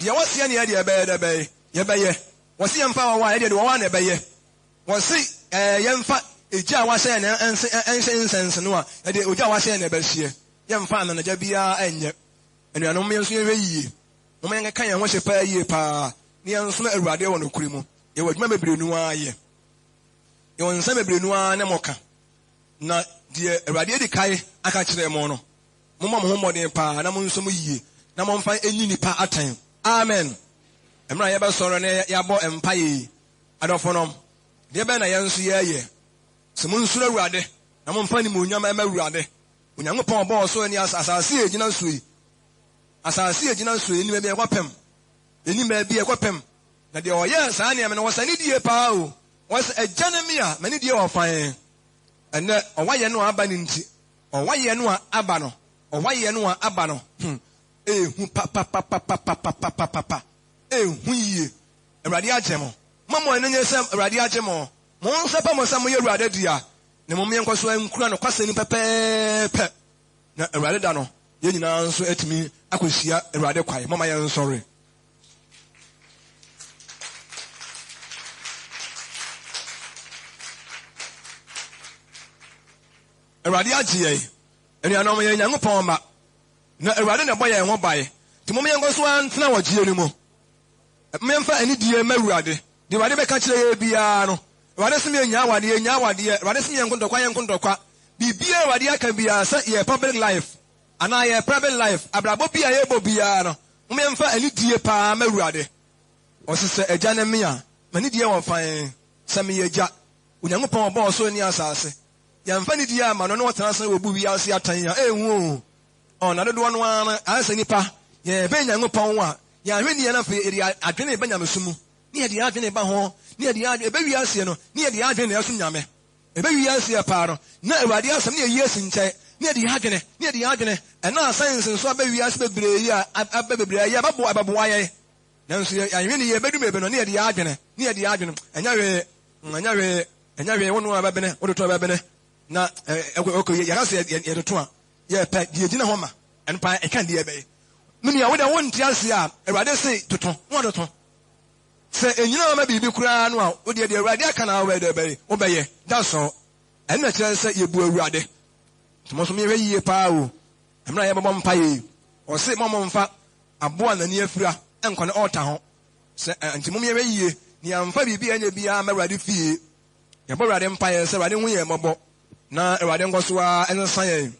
Deɛ wɔseɛ ne yɛ deɛ yɛbɛyɛ dɛ bɛn? Yɛbɛyɛ. Wɔse yɛmfa wawa a, yɛdeɛ de wawa na ɛbɛyɛ. Wɔse ɛɛ yɛmfa egya a wɔahyɛ yɛn ɛnse ɛnhyɛ incense no a, yɛde ogya a wɔahyɛ yɛn na ɛbɛhyeɛ. Yɛmfa ananagya biara ɛnyɛ. Anuanom, yɛn nso yɛnhwɛ yie. Momma yɛnkeka yɛn ho hye paa yie paa na yɛnsom Awurade wɔ nokorɛ mu. Yɛwɔ adwuma bebree no ara yɛ. Yɛwɔ nsɛm bebree no ara ne mo ka. Na deɛ Awurade adi kae aka kyerɛɛ mo no, mommɔ mo ho mmɔden paa na monsɔ mu yie, na momfa nyi nnipa atɛn. Amen. Mmerɛ a yɛbɛsɔre na yɛabɔ mpaeɛ yi, adɔfonom, deɛ bɛn na yɛn nso yɛreyɛ? Sɛ monsuro Awurade, na momfa animuonyam mma Awurade, Onyankopɔn a ɔbɔɔ ɔsoro ne asase a ɛgyina soɔ yi. Asase a ɛgyina soɔ yi, yɛnnim baabi a ɛkɔpem. Yɛnnim baabi a ɛkɔpem. Na deɛ ɔyɛɛ saa nneɛma no, wɔsɛ ne die paa o. Wɔsɛ Agya ne me a, m'ani die wɔ fann. Ɛnnɛ, ɔwayɛ no a aba no nti, ɔwayɛ no a aba no, ɔwayɛ no a aba no, hmm, ehu papapapapapapapapa, ehu yie. Awurade agye mo. Momma mo ani nnye sɛ Awurade agye mo. Monsɛpɛ mo sɛ moyɛ Awurade dea, na mmom yɛnkɔ so nkura nokwasɛm no pɛpɛɛpɛ, na Awurade da no, yɛn nyinaa nso atumi akɔhyia Awurade kwae. Momma yɛnsɔre. Awurade agye yɛn. Anuanom, yɛyɛ Nyankopɔn mma, na Awurade na ɛbɔ yɛn ho ban. Nti mom yɛnkɔ so ara ntena wɔ gyeɛ no mu. Mom yɛmfa anidie mma Awurade. Deɛ Awurade bɛka kyerɛ yɛn biara no, Awurade se yɛnnya awadeɛ, yɛnnya awadeɛ. Awurade se yɛnko ntɔkwa, yɛnko ntɔkwa. Biribiara a Awurade aka biara, sɛ yɛ public life anaa yɛ private life, abrabɔ bi a yɛbɔ biara no, mom yɛmfa anidie paa ma Awurade. Ɔse sɛ Agya ne me a, m'anidie wɔ fan, sɛ meyɛ Agya, Onyankopɔn a ɔbɔɔ ɔsoro ne asase. Yɛamfa anidie amma no na ɔtena ase na ɔbu wiase atɛn a, ɛnhu o. Ɔ, na dodoɔ no ara no, ayɛ sɛ nnipa, yɛbɛn Nyankopɔn a, yɛn ahwenneɛ no afei yɛde adwene ba nyamesom mu, ne yɛde yɛn adwene ba ho, ne yɛde yɛn adwene, ɛbɛ wiaseɛ no, ne yɛde yɛn adwene na ɛsom Nyame. Ɛbɛ wiaseɛ paa no, na Awurade asɛm ne yɛyi asi nkyɛn, ne yɛde yɛn adwene, ne yɛde yɛn adwene, ɛna science nso aba wiase bebree yi a, aba bebree a, ɛyɛ, ɛbɛboa, ɛbɛboa yɛn. Nanso yɛn ahwenneɛ yɛbɛdu baabi no, ne yɛde yɛn adwene, ne yɛde yɛn adwene, ɛnyɛ hwee, ɛnyɛ hwee, ɛnyɛ hwee, wo noa bɛbene, wo toto bɛbene, na ɛkɔ yie. Yɛka sɛ yɛtoto a, yɛpɛ deɛ ɛgyina hɔ ma ɛno paa, ɛka deɛ ɛbɛyɛ. Me nua, wo deɛ wonte aseɛ a, Awurade se toto, na watoto. Sɛ ɛnyina hɔ ma biribi koraa no a, wo deɛ deɛ Awurade aka na wobɛyɛ deɛ ɛbɛyɛ, wobɛyɛ. That's all. Ɛno na ɛkyerɛ sɛ yɛbu Awurade. Nti mo nso monhwɛ yie paa o. Mmerɛ a yɛbɛbɔ mpaeɛ yi, ɔse mo momfa aboa a n'ani afira nkɔ ne altar ho. Sɛ, nti mom yɛhwɛ yie na yɛamfa biribi a ɛnyɛ biara amma Awurade fie. Yɛbɔ Awurade mpaeɛ sɛ Awurade nhu yɛn mmɔbɔ na Awurade nkɔ so ara nsesa yɛn.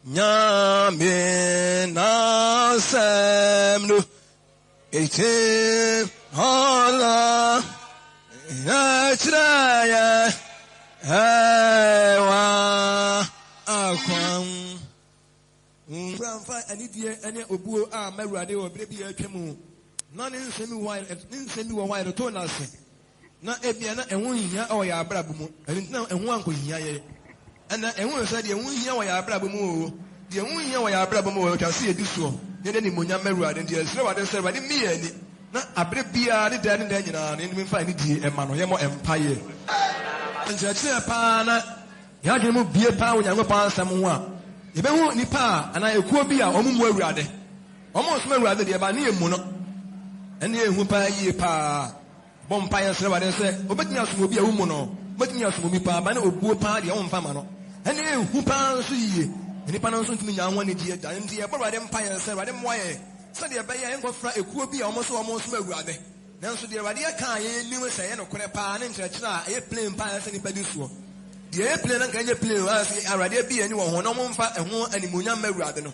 Nyame n'asɛm no ɛtim ɔla ɛkyerɛ yɛn ɛwa akwan. Wura mfa anidie ne obuo a m'Awurade wɔ berɛ bi a atwa mu na ne nsɛm bi wɔ a ne nsɛm bi wɔ hɔ a yɛde too no ase na ebia na ɛho nhia wɔ yɛn abrabɔ mu, ɛno nti na ɛho ankɔhia yɛn. Ɛnnɛ, ɛho nsɛ deɛ ɛho hia wɔ yɛn abrabɔ mu oo, deɛ ɛho nhia wɔ yɛn abrabɔ mu oo, ɛtwa sɛ yɛdi soɔ na yɛde animuonyam ma Awurade. Nti yɛsrɛ Awurade sɛ Awurade mmi yɛn ani na aberɛ biara ne daa ne daa nyinaa no yɛntumi mfa anidie mma no. Yɛmmɔ mpaeɛ. Nkyerɛkyerɛ paa na Yɛn adwene mu bue paa wɔ Nyankopɔn Asɛm ho a, yebehu nnipa a anaa ekuo bi a wɔmmu Awurade. Wɔnsom Awurade deɛ, but ne yɛmmu no. Ɛnne yɛ hu paa yie paa. Bɔ mpaeɛ srɛ Awurade sɛ, wobɛtumi asom obi a wommu no? Wobɛtumi asom obi paa, but ne obuo paa deɛ womfa mma no. Ɛnne yɛ hu paa nso yie. Nnipa no nso ntumi nnya ho anigyeɛ da. Enti yɛbɔ Awurade mpaeɛ sɛ Awurade mmoa yɛn sɛdeɛ ɛbɛyɛ a yɛnkɔfra ekuo bi a wɔn nso wɔnsom Awurade. Nanso deɛ Awurade aka a yɛnim sɛ ɛyɛ nokorɛ paa ne nkyerɛkyerɛ a ɛyɛ plain paa a ɛsɛ sɛ nnipa di soɔ. Deɛ ɛyɛ plain no anka ɛnyɛ plain o, sɛ Awurade abue yɛn ani wɔ ho na wɔmfa ɛho animuonyam mma Awurade no.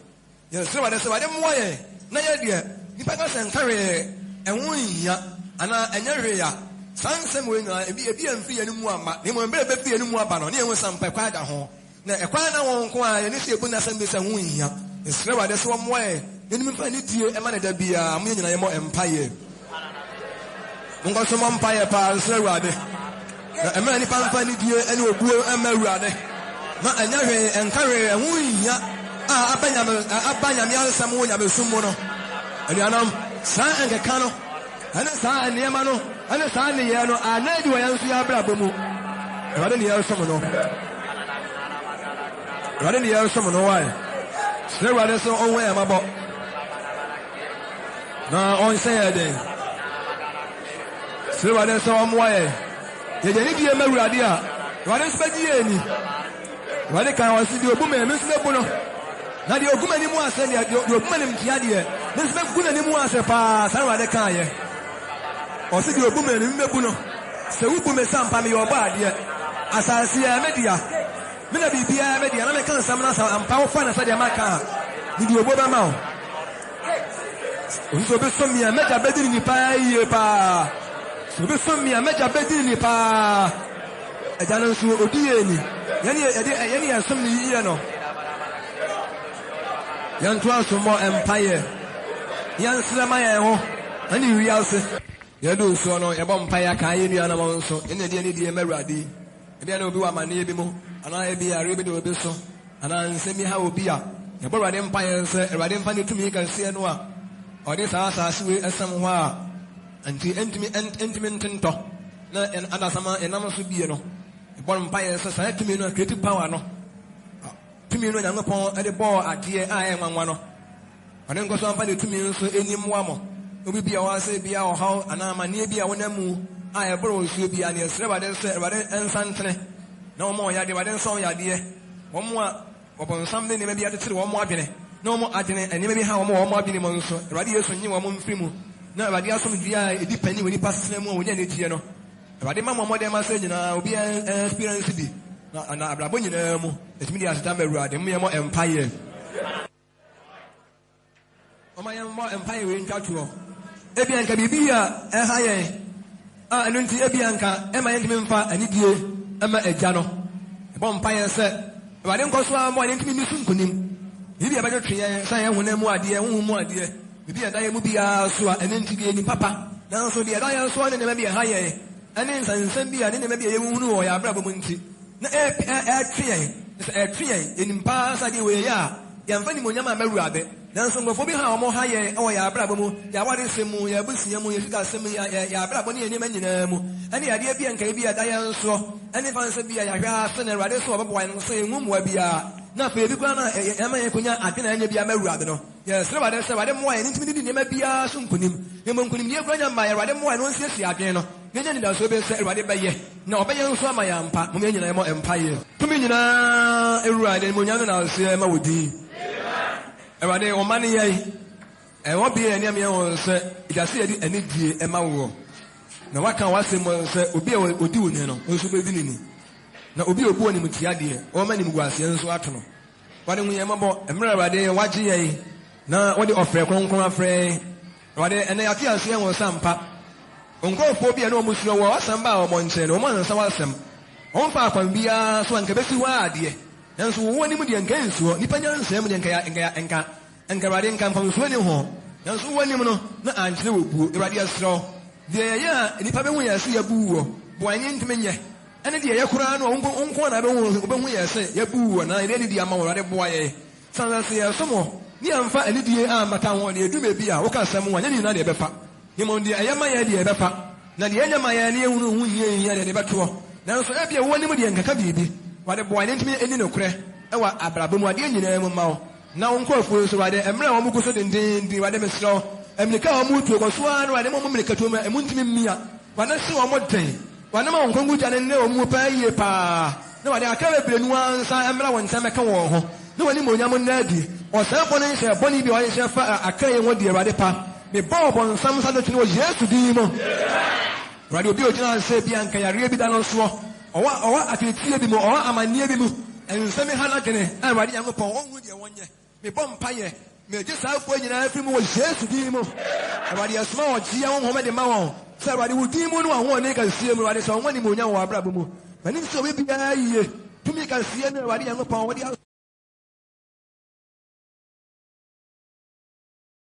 Yɛsrɛ Awurade sɛ Awurade mmoa yɛn na yɛ deɛ nnipa ka sɛ nka hwee, ɛho nhia, anaa ɛnyɛ hwee a, saa nsɛm wei nyinaa ebi ebi amfiri yɛn mu amma, na mmom berɛ a ɛbɛfiri yɛn mu aba no, na yɛhu sɛ ampa ɛkwan da ho. Na ɛkwan na wɔn nko ara, yɛne sɛ yɛbu n'asɛm bi sɛ ho nhia. Mesrɛ Awurade sɛ ɔmmoa yɛn na yɛnnim mfa anidie mma no da biara. Mo yɛn nyinaa yɛmmɔ mpaeɛ. Monkɔ so mmɔ mpaeɛ paa nsrɛ Awurade. Na ɛmma nnipa mfa anidie ne obuo mma Awurade. Na ɛnyɛ hwee, ɛnka hwee, ɛho nhia a aba nyame, aba Nyame asɛm wɔ nyamesom mu no. Anuanom, saa nkeka no, ɛne saa nneɛma no, ɛne saa nneyɛɛ no anna adi wɔ yɛn nso yɛn abrabɔ mu. Awurade ne yɛresom no. Awurade ne yɛresom no wae. Srɛ Awurade sɛ ɔnhu yɛn mmɔbɔ na ɔnhyɛ yɛn den. Srɛ Awurade sɛ ɔmmoa yɛn. Yɛde anidie ma Awurade a, Awurade nso bɛgye yɛn ani. Awurade kan ɔse, deɛ ɔbu me, me nso mɛbu no. Na deɛ ɔgu m'anim ase deɛ, deɛ ɔbu m'animtia deɛ, me nso mɛgu n'anim ase paa. Saa na Awurade kaeɛ. Ɔse, deɛ ɔbu me, me mɛbu no. Sɛ wobu me sɛ ampa meyɛ ɔbɔadeɛ, asase yɛ me dea, me na biribiara yɛ me dea, na meka nsɛm no sɛ ampa wofa no sɛdeɛ maka a, mede obuo bɛma wo. Ɔse sɛ obi som me a, m'agya bɛdi no ni paa yie paa. Sɛ obi som me a, m'agya bɛdi no ni paa. Agya no nso, ɔdi yɛn ni. Yɛne yɛde yɛne yɛn som no yie no. Yɛntoa so mmɔ mpaeɛ. Yɛnsrɛ ma yɛn ho ne wiase. Yɛdu nsoɔ no, yɛbɔ mpaeɛ akae yɛn nuanom nso. Yɛn na yɛde anidie ma Awurade yi. Ebia na obi wɔ amanneɛ bi mu, anaa ebia yareɛ bi da obi so, anaa nsɛm bi haw obi a, yɛbɔ Awurade mpaeɛ sɛ Awurade mfa ne tumi kɛseɛ no a ɔde saa asase wei asam hɔ a nti ɛntumi ɛntumi ntentɔ na adasamma yɛnam so bie no. Yɛbɔ mpaeɛ sɛ saa tumi no, creative power no, tumi no Nyankopɔn de bɔɔ adeɛ a ɛyɛ nwanwa no, Ɔno nkɔ so mfa ne tumi nso nni mmoa mo. Obi bi a ɔwɔ ase bi a ɔhaw anaa amanneɛ bi a wonam mu a ɛboro nsuo biara no, yɛsrɛ Awurade sɛ Awurade nsa ntene na wɔma wɔn yadeɛ, Awurade nsa wɔn yadeɛ. Wɔn a ɔbonsam de nneɛma bi akyekyere wɔn adwene na wɔn adwene nneɛma bi ha wɔn wɔ wɔn adwene mu nso, Awurade Yesu nnye wɔn mfiri mu na Awurade asomdwoeɛ a ɛdi panin wɔ nnipa asetena mu a wɔnya anigyeɛ no, Awurade mma mo mmɔden ma sɛ nyinaa obiara experience bi. Na na abrabɔ nyinaa mu, yɛtumi de aseda ma Awurade. Momma yɛmmɔ mpaeɛ. Momma yɛmmɔ mpaeɛ wei ntwa toɔ. Ebia nka biribi a ɛha yɛn a ɛno nti ebia nka ɛma yɛntumi mfa anidie mma Agya no. Yɛbɔ mpaeɛ sɛ Awurade nkɔ so ara mmoa yɛn ntumi nni so nkonim. Biribi a ɛbɛtwetwe yɛn sɛ yɛn honam mu adeɛ, honhom mu adeɛ, biribi a ɛda yɛn mu biara so a ɛno nti deɛ yɛnim papa, nanso deɛ ɛda yɛn so ne nneɛma bi a ɛha yɛn ne nsɛnsɛm bi a ne nneɛma bi a yɛnhunu wɔ yɛn abrabɔ mu nti na ɛretwe yɛn, sɛ ɛretwe yɛn, yɛnim paa sɛ adeɛ wei yɛyɛ a, yɛmfa animuonyam amma Awurade. Nanso nkurɔfoɔ bi ha a wɔha yɛn wɔ yɛn abrabɔ mu, yɛn awaresɛm mu, yɛn abusua mu, yɛn sikasɛm mu, yɛn abrabɔ ne yɛn nneɛma nyinaa mu, ne adeɛ bi a nkaeɛ bi a ɛda yɛn soɔ, ne fa sɛ bi a yɛahwɛ ara sɛ na Awurade sɛ ɔbɛboa yɛn sɛ yɛnhu mmoa biara, na afei ebi koraa no a ɛma yɛkɔnya adwene a ɛnyɛ biara ma Awurade no. Yɛsrɛ Awurade sɛ Awurade mmoa yɛn ntumi nidi nneɛma biara so nkonim, na mmom nkonimdie koraa nya mma yɛn. Awurade mmoa yɛn na ɔnsiesie adwene no, na yɛnya anidasoɔ bi sɛ Awurade bɛyɛ, na ɔbɛyɛ nso ama yɛn ampa. Momma yɛn nyinaa yɛmmɔ mpaeɛ. Tumi nyinaa Wura, yɛde animuonyam ne nnaseɛ ma wo din. Awurade, wo mma ne yɛn. Ɛwɔ bea a yɛne yɛn wɔn sɛ ɛtwa sɛ yɛde anidie ma woɔ. Na woaka w'asɛm mu sɛ obi a ɔdi wo ni no, wo nso wobɛdi no ni. Na obi a ɔbu animtia deɛ, wɔma animguaseɛ nso ato no. Awurade hu yɛn mmɔbɔ mmerɛ a Awurade wagye yɛn na wode ɔfrɛ kronkron afrɛ yɛn. Awurade, ɛnnɛ yɛate aseɛ wɔ nsa mpa. Wo nkurɔfoɔ bi a na wɔn suro woɔ, woasan baa wɔn nkyɛn na wɔn ansa w'asɛm. Wɔn mfaa kwan biara so a nka ɛbɛsi hɔ ara deɛ, nanso wo anim deɛ nka ɛnsi hɔ. Nnipa nyansa mu deɛ nka nka nka nka Awurade nka mfomsoɔ nni ho, nanso wo anim no na ankyerɛ wɔ buo. Awurade yɛsrɛ wo, deɛ yɛyɛ a nnipa bɛhu yɛn sɛ yɛabu woɔ, boa yɛn yɛntumi nyɛ. Ɛne deɛ ɛyɛ koraa no a, wo nko ara na wobɛhu yɛn sɛ yɛabu wo anaa yɛde anidie ama wo. Awurade boa yɛn. Sane sɛ yɛresom wo ne yɛamfa anidie ammata ho a, na yɛdu baabi a woka asɛm a, ɛnyɛ ne nyinaa na yɛbɛfa, na mmom deɛ ɛyɛ ma yɛn deɛ yɛbɛfa, na deɛ ɛnyɛ ma yɛn na yɛhunu ho hia nhia deɛ yɛde bɛtoɔ. Nanso ebia wo anim deɛ nkeka biribi. Awurade boa yɛn na yɛntumi nni nokorɛ wɔ abrabɔ mu adeɛ nyinaa mu mma wo na wo nkurɔfoɔ nso, Awurade, mmerɛ a wɔn gu so dendeenden, Awurade mesrɛ wo, mmirika a wɔn retuo, kɔ so ara na Awurade ma wɔn mmirikatuo mu a ɛmu ntumi mmia, Awurade hyɛ wɔn den. Wɔde ma wɔn kronkron gya no nnɛ wɔn mu paa yie paa, na wɔde akra bebree no ara nsa mmra wɔn nkyɛn mmɛka wɔn ho, na wɔn animuonyam nna adi. Ɔsɛefoɔ no nhyehyɛɛ bɔne bi a ɔhyehyɛ fa akra yi ho deɛ, Awurade pa, mebɔ ɔbonsam nsa to twene wɔ Yesu din mu. Awurade, obi a ɔgyina ha sɛ ebia anka yareɛ bi da no soɔ, ɔwɔ, ɔwɔ ateeteeɛ bi mu, ɔwɔ amanneɛ bi mu, nsɛm ha n'adwene, Awurade Nyankopɔn, ɔnhunu deɛ ɔnyɛ. Mebɔ mpaeɛ, megye saa afoa nyinaa firi mu wɔ Yesu din mu. Awurade, yɛsoma ɔgyeɛ honhom de ma wɔn, sɛ Awurade, wo din mu ne w'ahoɔden kɛseɛ mu, Awurade, hyɛ wo ho animuonyam wɔ w'abrabɔ mu. M'anim sɛ obi biara yie, tumi kɛseɛ ne Awurade Nyankopɔn, wode.